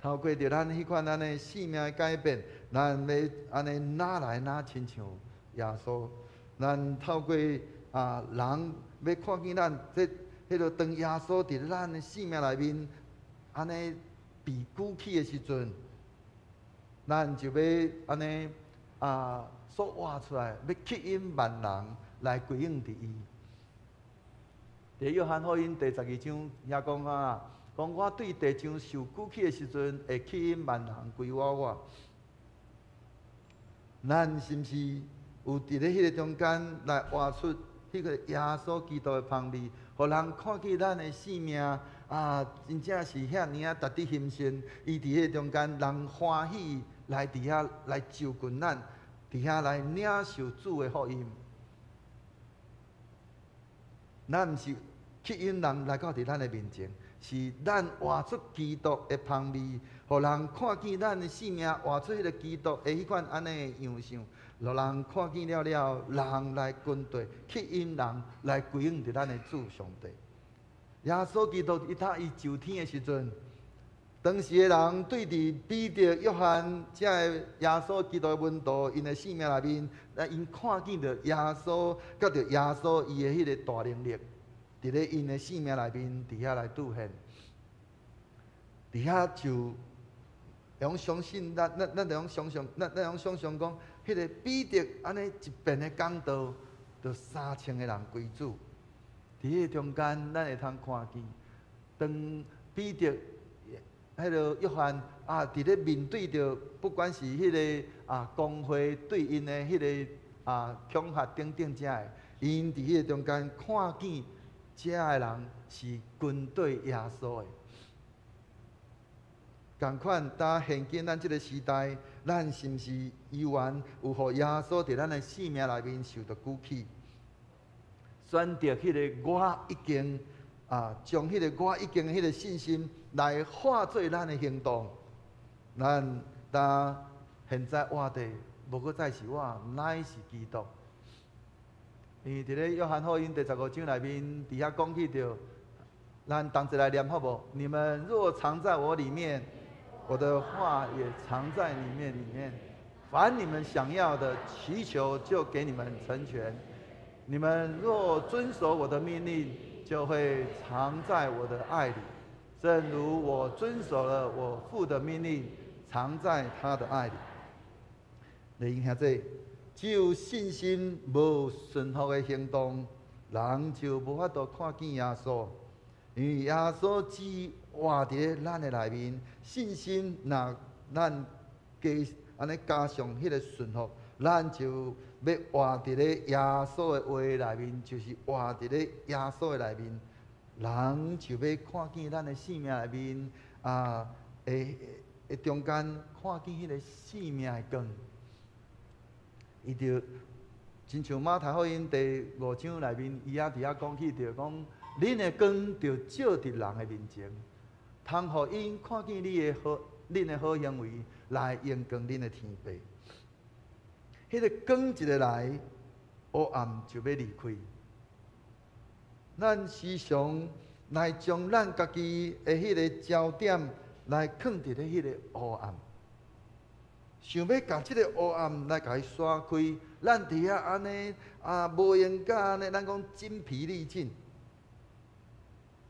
透過著咱彼款按呢生命的改變，咱欲按呢若來若親像耶穌。咱透過啊人欲看見咱這彼个當耶穌佇咱的生命內面按呢被舉起的時陣，咱就欲按呢啊所活出來，欲吸引萬人來歸向佇伊。佇約翰福音第12章遐講啊，講我對地上受舉起的時陣，會吸引萬人歸我我。咱是毋是有佇咧彼个中間來活出彼个耶穌基督的芳味，予人看見咱的生命啊，真正是遐爾仔值得欣賞。伊佇彼个中間，人歡喜來佇遐來就近咱，佇遐來領受主的福音。咱毋是吸引人來到佇咱的面前，是咱活出基督的芳味，予人看見咱的生命活出彼个基督的彼款按呢的樣相，予人看見了了，人來跟隨，吸引人來歸向佇咱的主上帝。耶穌基督伊他伊就天的時陣，當時的人對佇彼得、約翰這个耶穌基督的門徒，𪜶的生命內面，來𪜶看見著耶穌，佮著耶穌伊的彼个大能力，佇咧𪜶的生命內面，佇遐來兌現，佇遐就會用相信，咱咱咱會用想像，咱咱會用想像講，彼个彼得按呢一遍的講道，就3000個人歸主。佇彼个中間，咱會通看見，當彼得、彼个約翰啊，佇咧面對著，不管是彼个啊公會對𪜶的彼个啊恐嚇等等遮个，𪜶佇彼个中間看見遮个人是跟對耶穌的。仝款，當現今咱這个時代，咱是毋是猶原有予耶穌佇咱的生命內面受著舉起？選擇彼个我已經啊，將彼个我已經的彼个信心來化做咱的行動。咱當現在活的，無閣再是我，乃是基督。因為佇咧約翰福音第15章內面，佇遐講起著，咱同齊來念好無？你們若藏在我裡面，我的話也藏在你們裡面。凡你們想要的，祈求就給你們成全。你們若遵守我的命令，就會藏在我的愛裡，正如我遵守了我父的命令，藏在他的愛裡。弟兄姊妹，只有信心無順服的行動，人就無法度看見耶穌。因為耶穌只活佇咧咱的內面，信心若咱加按呢加上彼个順服，咱就欲活佇咧耶穌的話內面，就是活佇咧耶穌的內面，人就欲看見咱的生命內面啊，會會中間看見彼个生命的光。伊就親像馬太福音第5章內面，伊也佇遐講起著講，恁的光著照佇人的面前，通予𪜶看見你的好，恁的好行為，來榮光恁的天父。彼个光一个來，黑暗就欲離開。咱時常來將咱家己的彼个焦點來囥佇咧彼个黑暗，想欲共這个黑暗來共伊徙開，咱佇遐按呢啊，無閒甲按呢，咱講精疲力盡，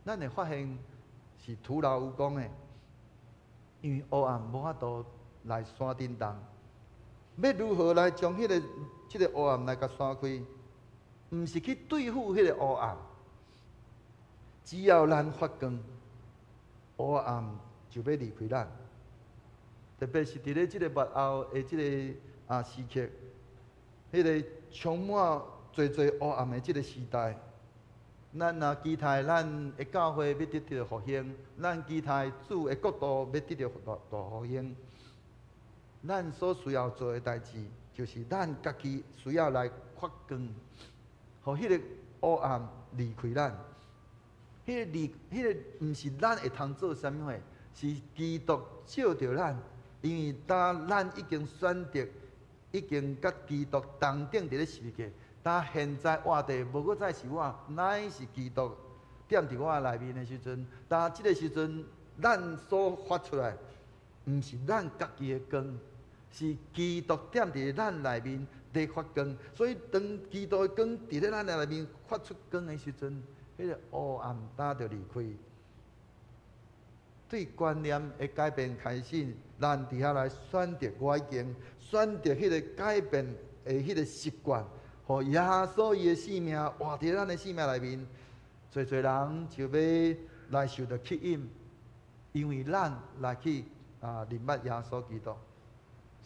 咱會發現是徒勞無功的，因為黑暗無法度來山頂動。欲如何來將彼個這个黑暗來共徙開？毋是去對付彼個黑暗，只要咱發光，黑暗就欲離開咱。特別是佇咧這個末後的這個啊時刻，彼個充滿濟濟黑暗的這個時代，咱若期待咱的教會欲得著復興，咱期待主的國度欲得著大大復興，咱所需要做的代誌，就是咱家己需要來發光，予彼個黑暗離開咱。彼個離，彼個毋是咱會通做啥物貨，是基督照著咱。因為當咱已經選擇，已經佮基督同釘佇咧十字架，當現在活的無閣再是我，乃是基督踮佇我內面的時陣，當這个時陣，咱所發出來，毋是咱家己的光，是基督踮佇咱內面咧發光。所以當基督的光佇咧咱內面發出光的時陣，彼個黑暗當就離開。對觀念的改變開始，咱佇遐來選擇，我已經選擇彼個改變的彼個習慣，予耶穌伊的生命活佇咱的生命內面，濟濟人就欲來受著吸引，因為咱來去啊認捌耶穌基督。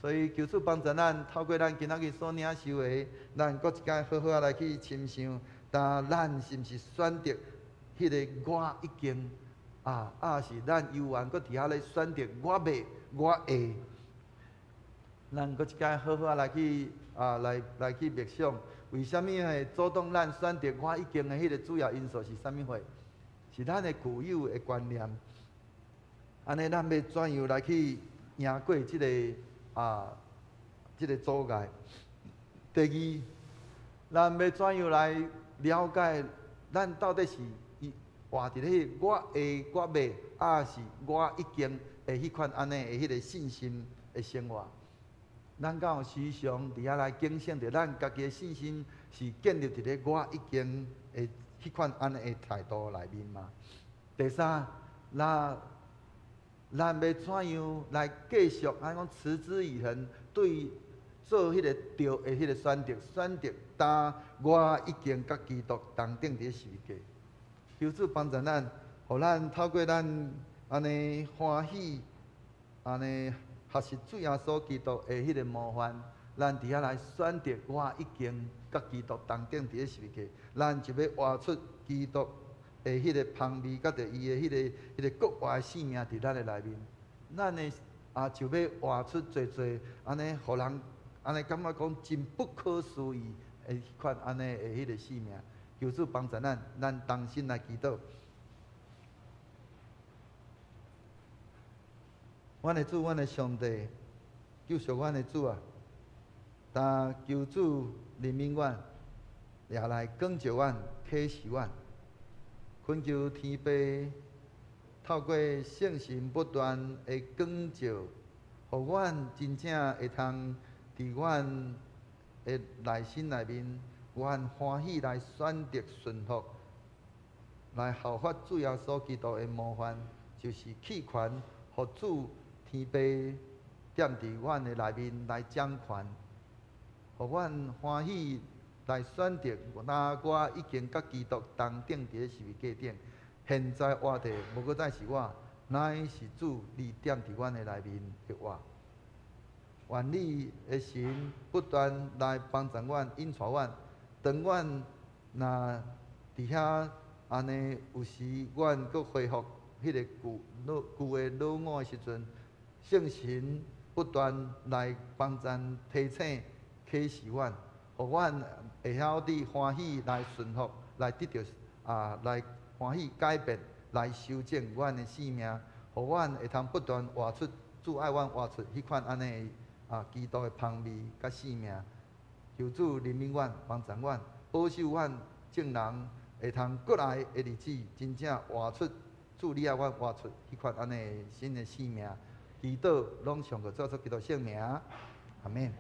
所以求主幫助咱，透過咱今仔日所領受的，咱閣一擺好好仔來去深想，但咱是毋是選擇彼個我已經啊，抑是咱猶原閣佇遐咧選擇我欲我會，咱閣一擺好好仔來去啊，來去默想，為啥物會阻擋咱選擇我已經的彼个主要因素是啥物貨？是咱的舊有的觀念。按呢，咱欲怎樣來去贏過這個阻礙？第二，咱欲怎樣來了解咱到底是活佇咧我會我袂，抑是我已經的彼款按呢的彼个信心的生活？咱敢有時常佇遐來警醒著咱家己的信心是建立佇咧我已經的彼款按呢的態度內面嗎？第三，咱欲怎樣來繼續按呢講持之以恆對做彼个對的彼个選擇，選擇當我已經佮基督同釘佇咧十字架。求主幫助咱，予咱透過咱按呢歡喜，按呢學習主耶穌基督的彼个模範，咱佇遐來選擇我已經佮基督同釘佇咧十字架，咱就欲活出基督的彼個芳味，佮著伊的彼個復活的生命佇咱的內面，咱的啊就欲活出濟濟按呢，予人按呢感覺講真不可思議的彼款按呢的彼個生命。求主幫助咱，咱同心來祈禱。阮的主，阮的上帝，救贖阮的主啊！但求主憐憫阮，也來光照阮、啟示阮，懇求天父透過聖神不斷的光照，予阮真正會通佇阮的內心內面，阮歡喜來選擇順服，來效法主耶穌基督的模範，就是棄權，予主天父踮佇阮的內面來掌權，予阮歡喜來選擇。若我已經佮基督同釘佇咧十字架頂，現在活的無閣再是我，乃是主你踮佇阮的內面的活。願你的神不斷來幫助阮、引帶阮。當阮若佇遐按呢，有時阮閣恢復彼个舊的老我的時陣，聖神不斷來幫助提醒、啟示阮，予阮會曉佇歡喜來順服，來得著啊，來歡喜改變，來修正阮的生命，予阮會通不斷活出主愛阮活出彼款按呢啊基督的芳味佮生命。求主憐憫阮，幫助阮，保守阮眾人會通過來的日子，真正活出主你愛阮活出彼款按呢新的生命。祈禱攏奉主耶穌基督聖名，阿們。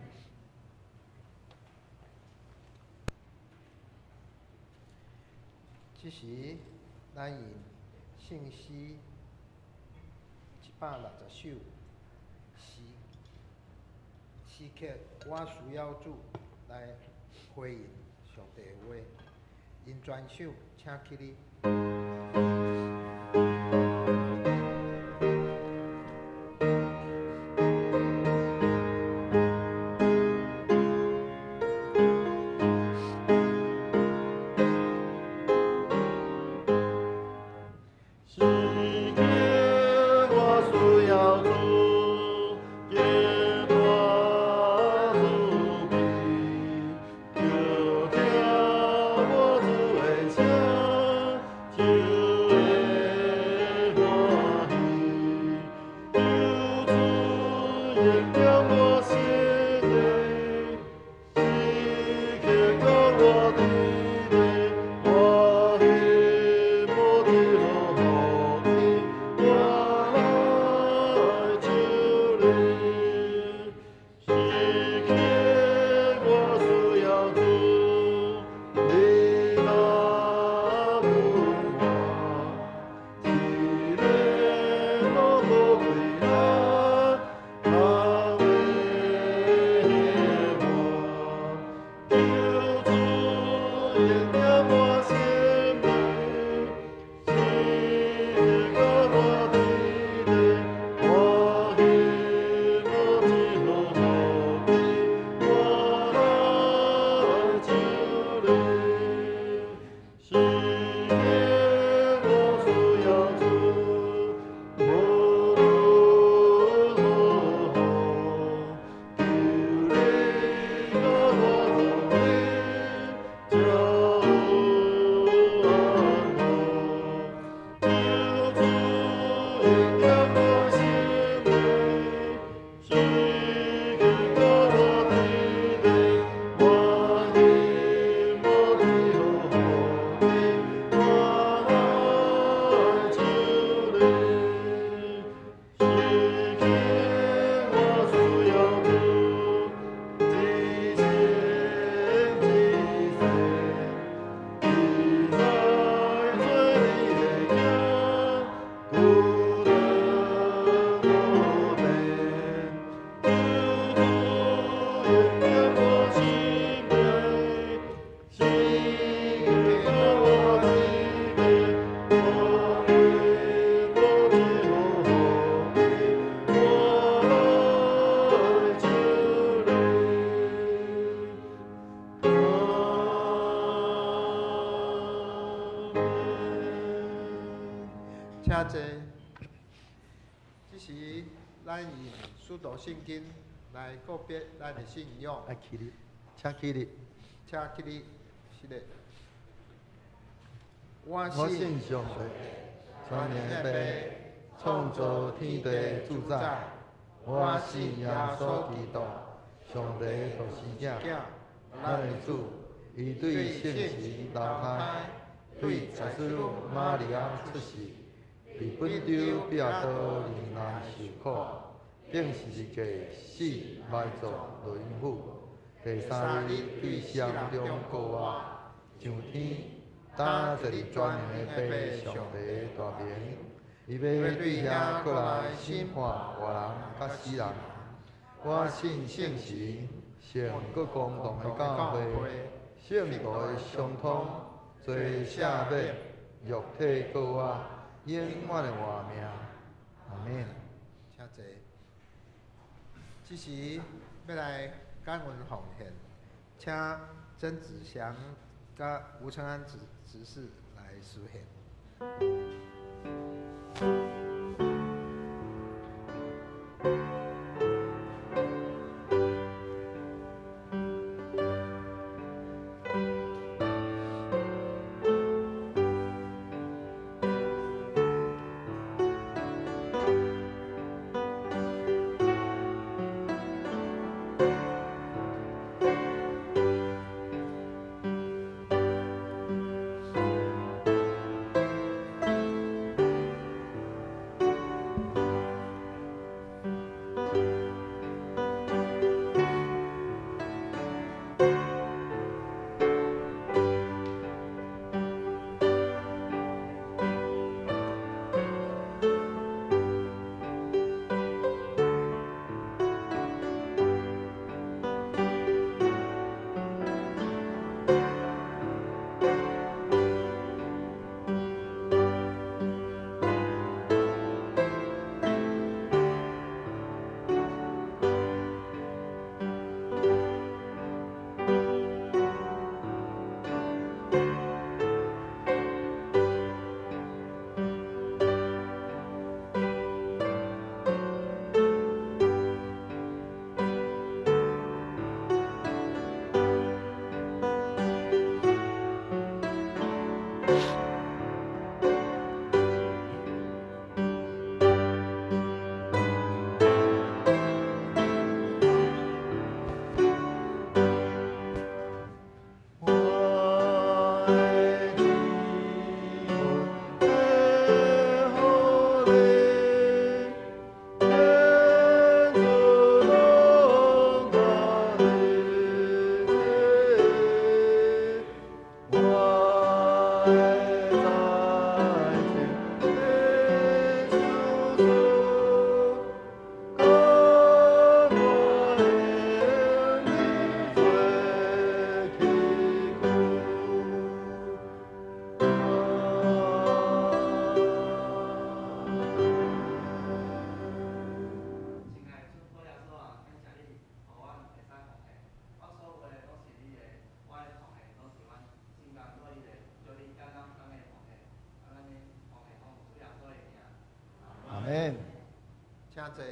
這時，咱用聖詩160首詩詩曲，我需要主來回應上帝的話，𪜶全首請起立。時刻我需要主，堅大主庇，求聽我主的聲，就會請坐。這時，咱用使徒信經來告別咱的信仰。來起立，請起立。請起立，是的。我我信上帝，全能的父，創造天地主宰。我信耶穌基督，上帝獨生子，咱的主，伊對聖神流胎，對祭司瑪利亞出世，佇本丟彼拉多年內受苦，釘十字架死埋葬落陰府，第三日對死人中復活，上天，擔坐佇全能的父上帝大明，伊欲對遐閣來審判活人佮死人。我信聖神，聖閣公同的教會，聖徒的相通，罪赦免，肉體復活，永遠的活命。阿們。請坐。這時欲來感恩奉獻，請曾子祥佮吳承安執執事來司獻。阿們。請坐。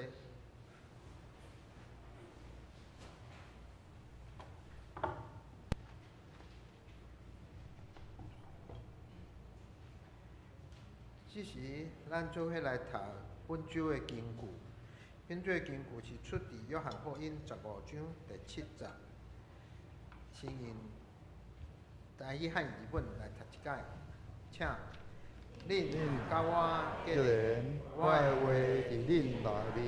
這時，咱做伙來讀本週的經句。本週的經句是出佇約翰福音15章第7節。先用台語漢字本來讀一擺，請。恁佮我結既然我的話佇恁內面，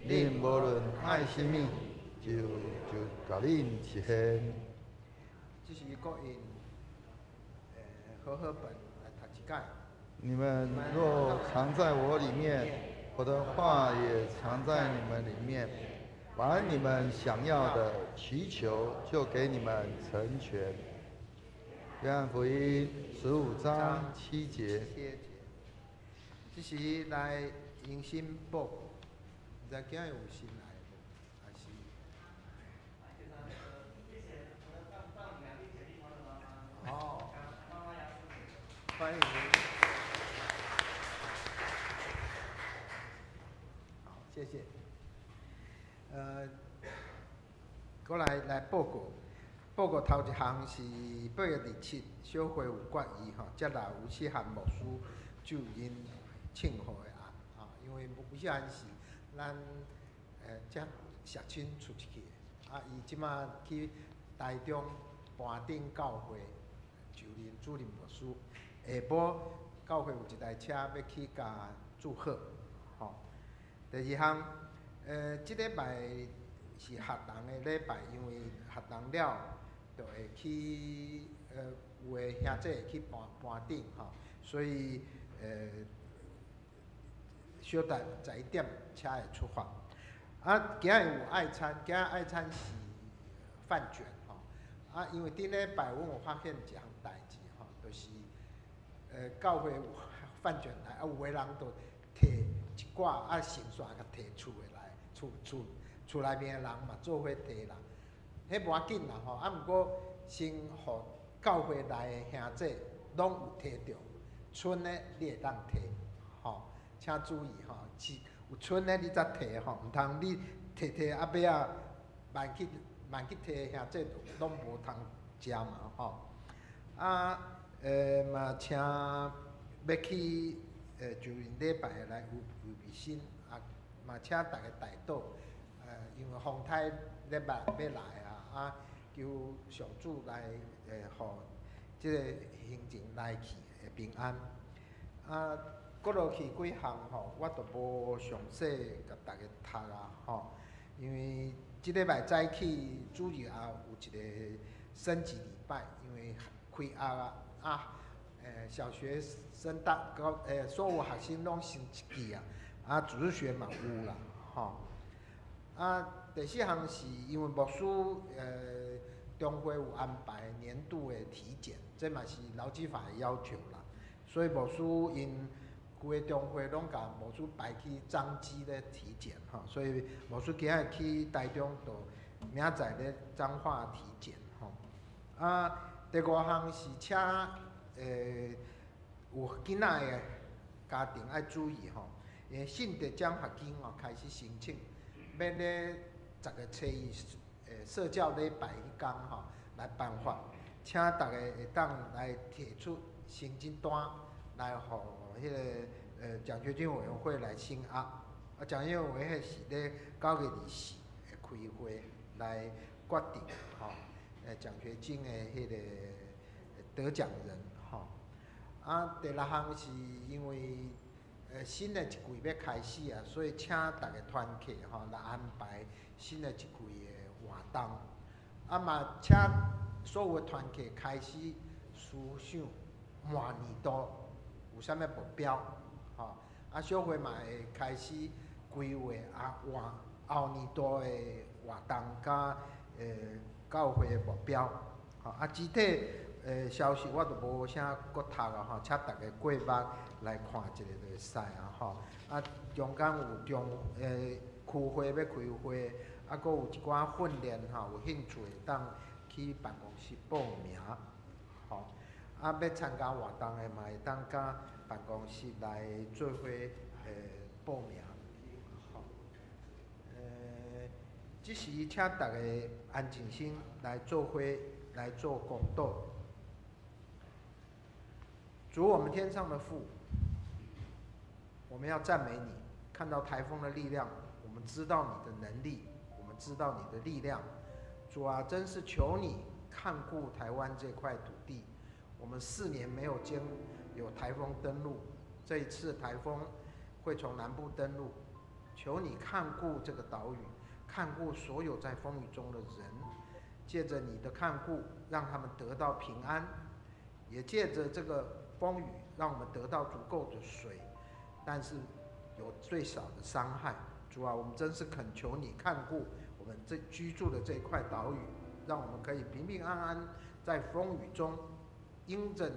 恁無論愛啥物，就共恁實現。這是閣用和合本來讀一擺。你們若常在我裡面，我的話也常在你們裡面，凡你們想要的，祈求就給你們成全。約翰福音15章7節。這時來迎新報告，毋知今日有新來的無？還是？哦，歡迎。謝謝。過來來報告，報告頭一項是8月27，小會有決議吼，接納吳啟涵牧師就任慶賀的案吼，因為吳啟涵是咱遮社青出去的，啊，伊這馬去台中盤頂教會就任主任牧師，下晡教會有一台車欲去共祝賀，吼。第二項，這禮拜是學童的禮拜，因為學童了，就會去，有的兄弟會去盤盤頂吼，所以小等11點車會出發。啊，今日有愛餐，今日愛餐是飯捲吼。啊，因為頂禮拜阮有發現一項代誌吼，就是教會有飯捲來，啊有的人就提一寡，啊剩煞共提厝的來，厝厝厝內面的人嘛做伙提啦。彼無要緊啦吼，啊毋過先予教會內的兄弟攏有提著，賰的你會當提，吼，請注意吼，是有賰的你才提吼，毋通你提提啊尾仔慢去慢去提的兄弟攏無通食嘛吼。啊，嘛請欲去就任禮拜的來預預備心，啊嘛請逐家代禱，因為風颱禮拜欲來啊，啊求上主來予這个行程來去會平安。啊，閣落去幾項吼，我就無詳細共逐家讀啊吼，因為這禮拜早起主日也有一个升旗禮拜，因為開學啊，啊，小學升大高，所有學生攏升一級啊，啊，主日學嘛有啦，吼。啊，第四項是因為牧師中會有安排年度的體檢，這嘛是勞基法的要求啦，所以牧師𪜶規个中會攏共牧師排去彰基咧體檢吼，所以牧師今日去台中，就明仔載咧彰化體檢吼。啊，第五項是請有囡仔的家庭愛注意吼，因為信德獎學金哦開始申請，欲咧10月初1社教禮拜彼工吼來頒發，請逐家會當來提出成績單來予彼个獎學金委員會來審核，啊獎學金委員會是咧9月24會開會來決定吼，獎學金的彼个得獎人吼。啊，第六項是因為新的一季欲開始啊，所以請逐家團契吼來安排新的一季的活動。啊嘛，請所有的團契開始思想明年度有啥物目標，吼。啊，小會嘛會開始規劃啊，換後年度的活動佮教會的目標，吼。啊，具體消息我就無啥閣讀啊吼，請逐家過目來看一下就會使啊吼。啊，中間有中區會欲開會，啊，閣有一寡訓練吼，有興趣會當去辦公室報名，吼。啊，欲參加活動的嘛會當佮辦公室來做伙報名，吼。這時請逐家安靜心來做伙來做公禱。主，我們天上的父，我們要讚美你。看到颱風的力量，我們知道你的能力，我們知道你的力量。主啊，真是求你看顧台灣這塊土地。我們4年沒有見有颱風登陸，這一次颱風會從南部登陸，求你看顧這個島嶼，看顧所有在風雨中的人。借著你的看顧，讓他們得到平安；也借著這個風雨，讓我們得到足夠的水，但是有最少的傷害。主啊，我們真是懇求你看顧我們這居住的這塊島嶼，讓我們可以平平安安在風雨中，因著你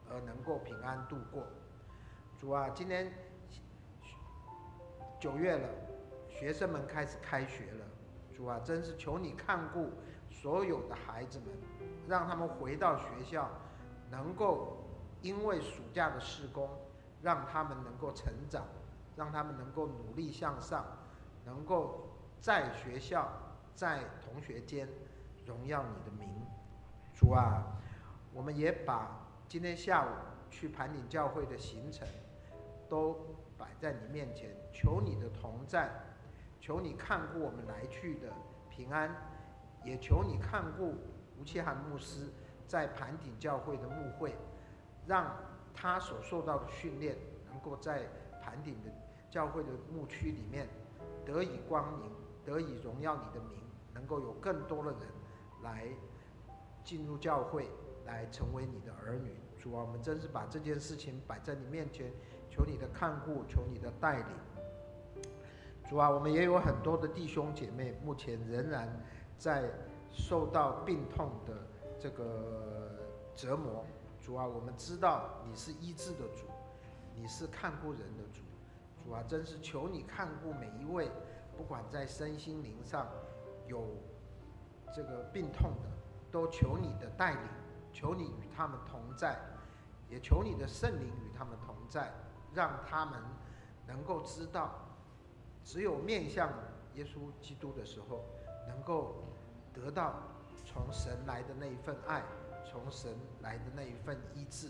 而能夠平安度過。主啊，今天9月了，學生們開始開學了。主啊，真是求你看顧所有的孩子們，讓他們回到學校，能夠因為暑假的事工，讓他們能夠成長，讓他們能夠努力向上。能够在学校、在同学间荣耀你的名。主啊，我们也把今天下午去盘顶教会的行程都摆在你面前，求你的同在，求你看顾我们来去的平安，也求你看顾吴启涵牧师在盘顶教会的牧会，让他所受到的训练能够在盘顶的教会的牧区里面得以光明，得以荣耀你的名，能够有更多的人来进入教会，来成为你的儿女。主啊，我们真是把这件事情摆在你面前，求你的看顾，求你的带领。主啊，我们也有很多的弟兄姐妹，目前仍然在受到病痛的这个折磨。主啊，我们知道你是医治的主，你是看顾人的主。主啊，真是求你看顾每一位，不管在身心灵上有这个病痛的，都求你的带领，求你与他们同在，也求你的圣灵与他们同在，让他们能够知道，只有面向耶稣基督的时候，能够得到从神来的那一份爱，从神来的那一份医治。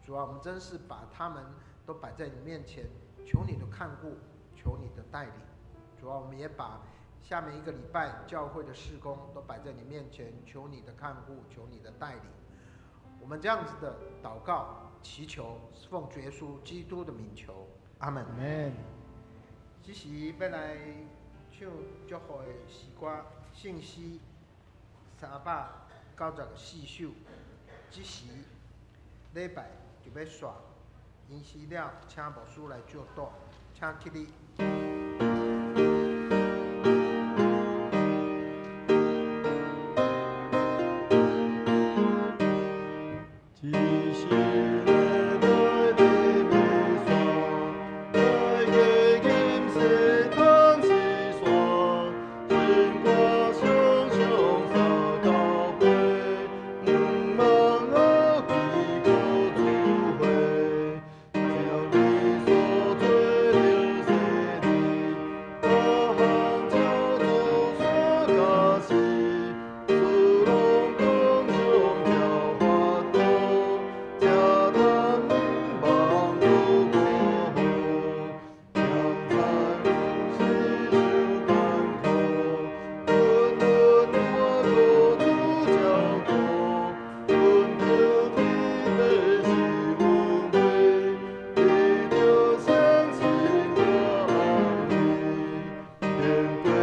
主啊，我们真是把他们都摆在你面前，求你的看顾，求你的带领。主啊，我们也把下面一个礼拜教会的事工都摆在你面前，求你的看顾，求你的带领。我们这样子的祷告祈求，是奉主耶稣基督的名求，阿门。阿门。这时欲来唱祝福的诗歌，圣诗394首。这时礼拜就欲煞，完事了，请牧师来祝祷，请起立。一时礼拜的弥撒，来过金色窗是线，情歌双双三交八，毋忘我归故主会，将你所做着洗礼，各项照主所教示，主拢讲上照法度。才通望主保护，常参世受艰苦，轮轮我靠主照顾，阮着天父是恩惠，为着相信我安慰，经过一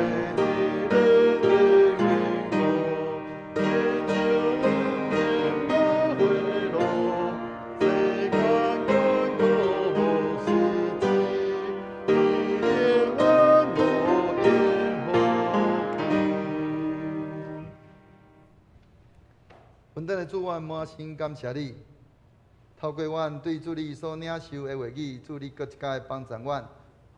个的迷雾，亲像黄金无花路，世间艰苦无时节，伊永远无永放弃。恩典的主，阮满心感谢你。透过阮对主你所领受的话语，主你阁一摆帮助阮，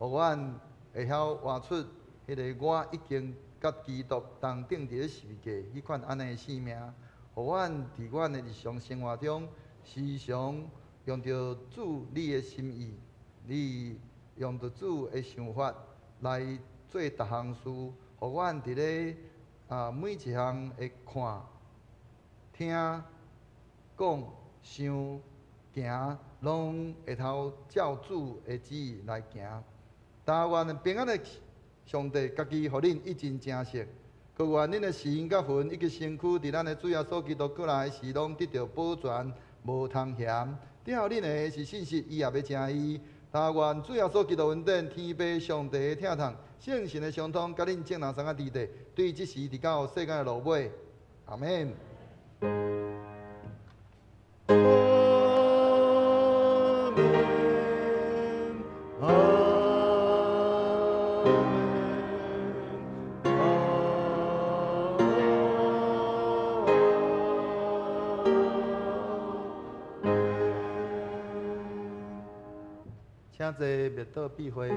予阮会晓活出彼个我已经佮基督同钉伫咧十字架彼款按呢的生命，予阮伫阮的日常生活中，时常用著主你的心意，你用著主的想法来做逐项事，予阮伫咧每一项的看、听、讲、想、行，拢会头照主的旨意来行。但愿平安的上帝家己予恁一尽成熟，阁愿恁的心佮魂以及身躯，伫咱的主耶稣基督阁来时，拢得著保全，无通嫌。等候恁的是信实，伊也欲成伊。但愿主耶稣基督恩典、天父上帝的疼痛、圣神的相通，佮恁众人相佮伫地，对这时直到世间的落尾。阿们。阿们，阿们，阿们。请坐，默祷闭会。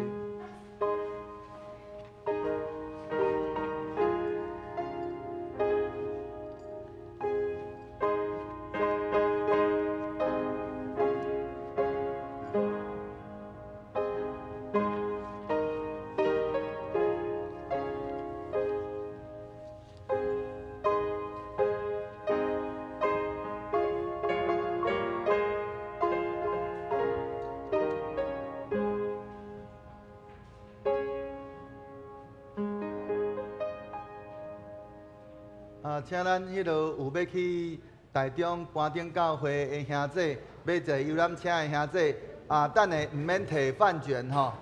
請咱彼个有欲去台中搬頂教會的兄弟，欲坐遊覽車的兄弟，啊，等下毋免提飯卷吼。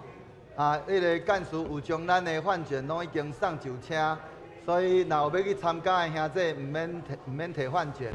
啊，彼个幹事有將咱的飯卷攏已經送上車，所以若有欲去參加的兄弟，毋免提，毋免提飯卷。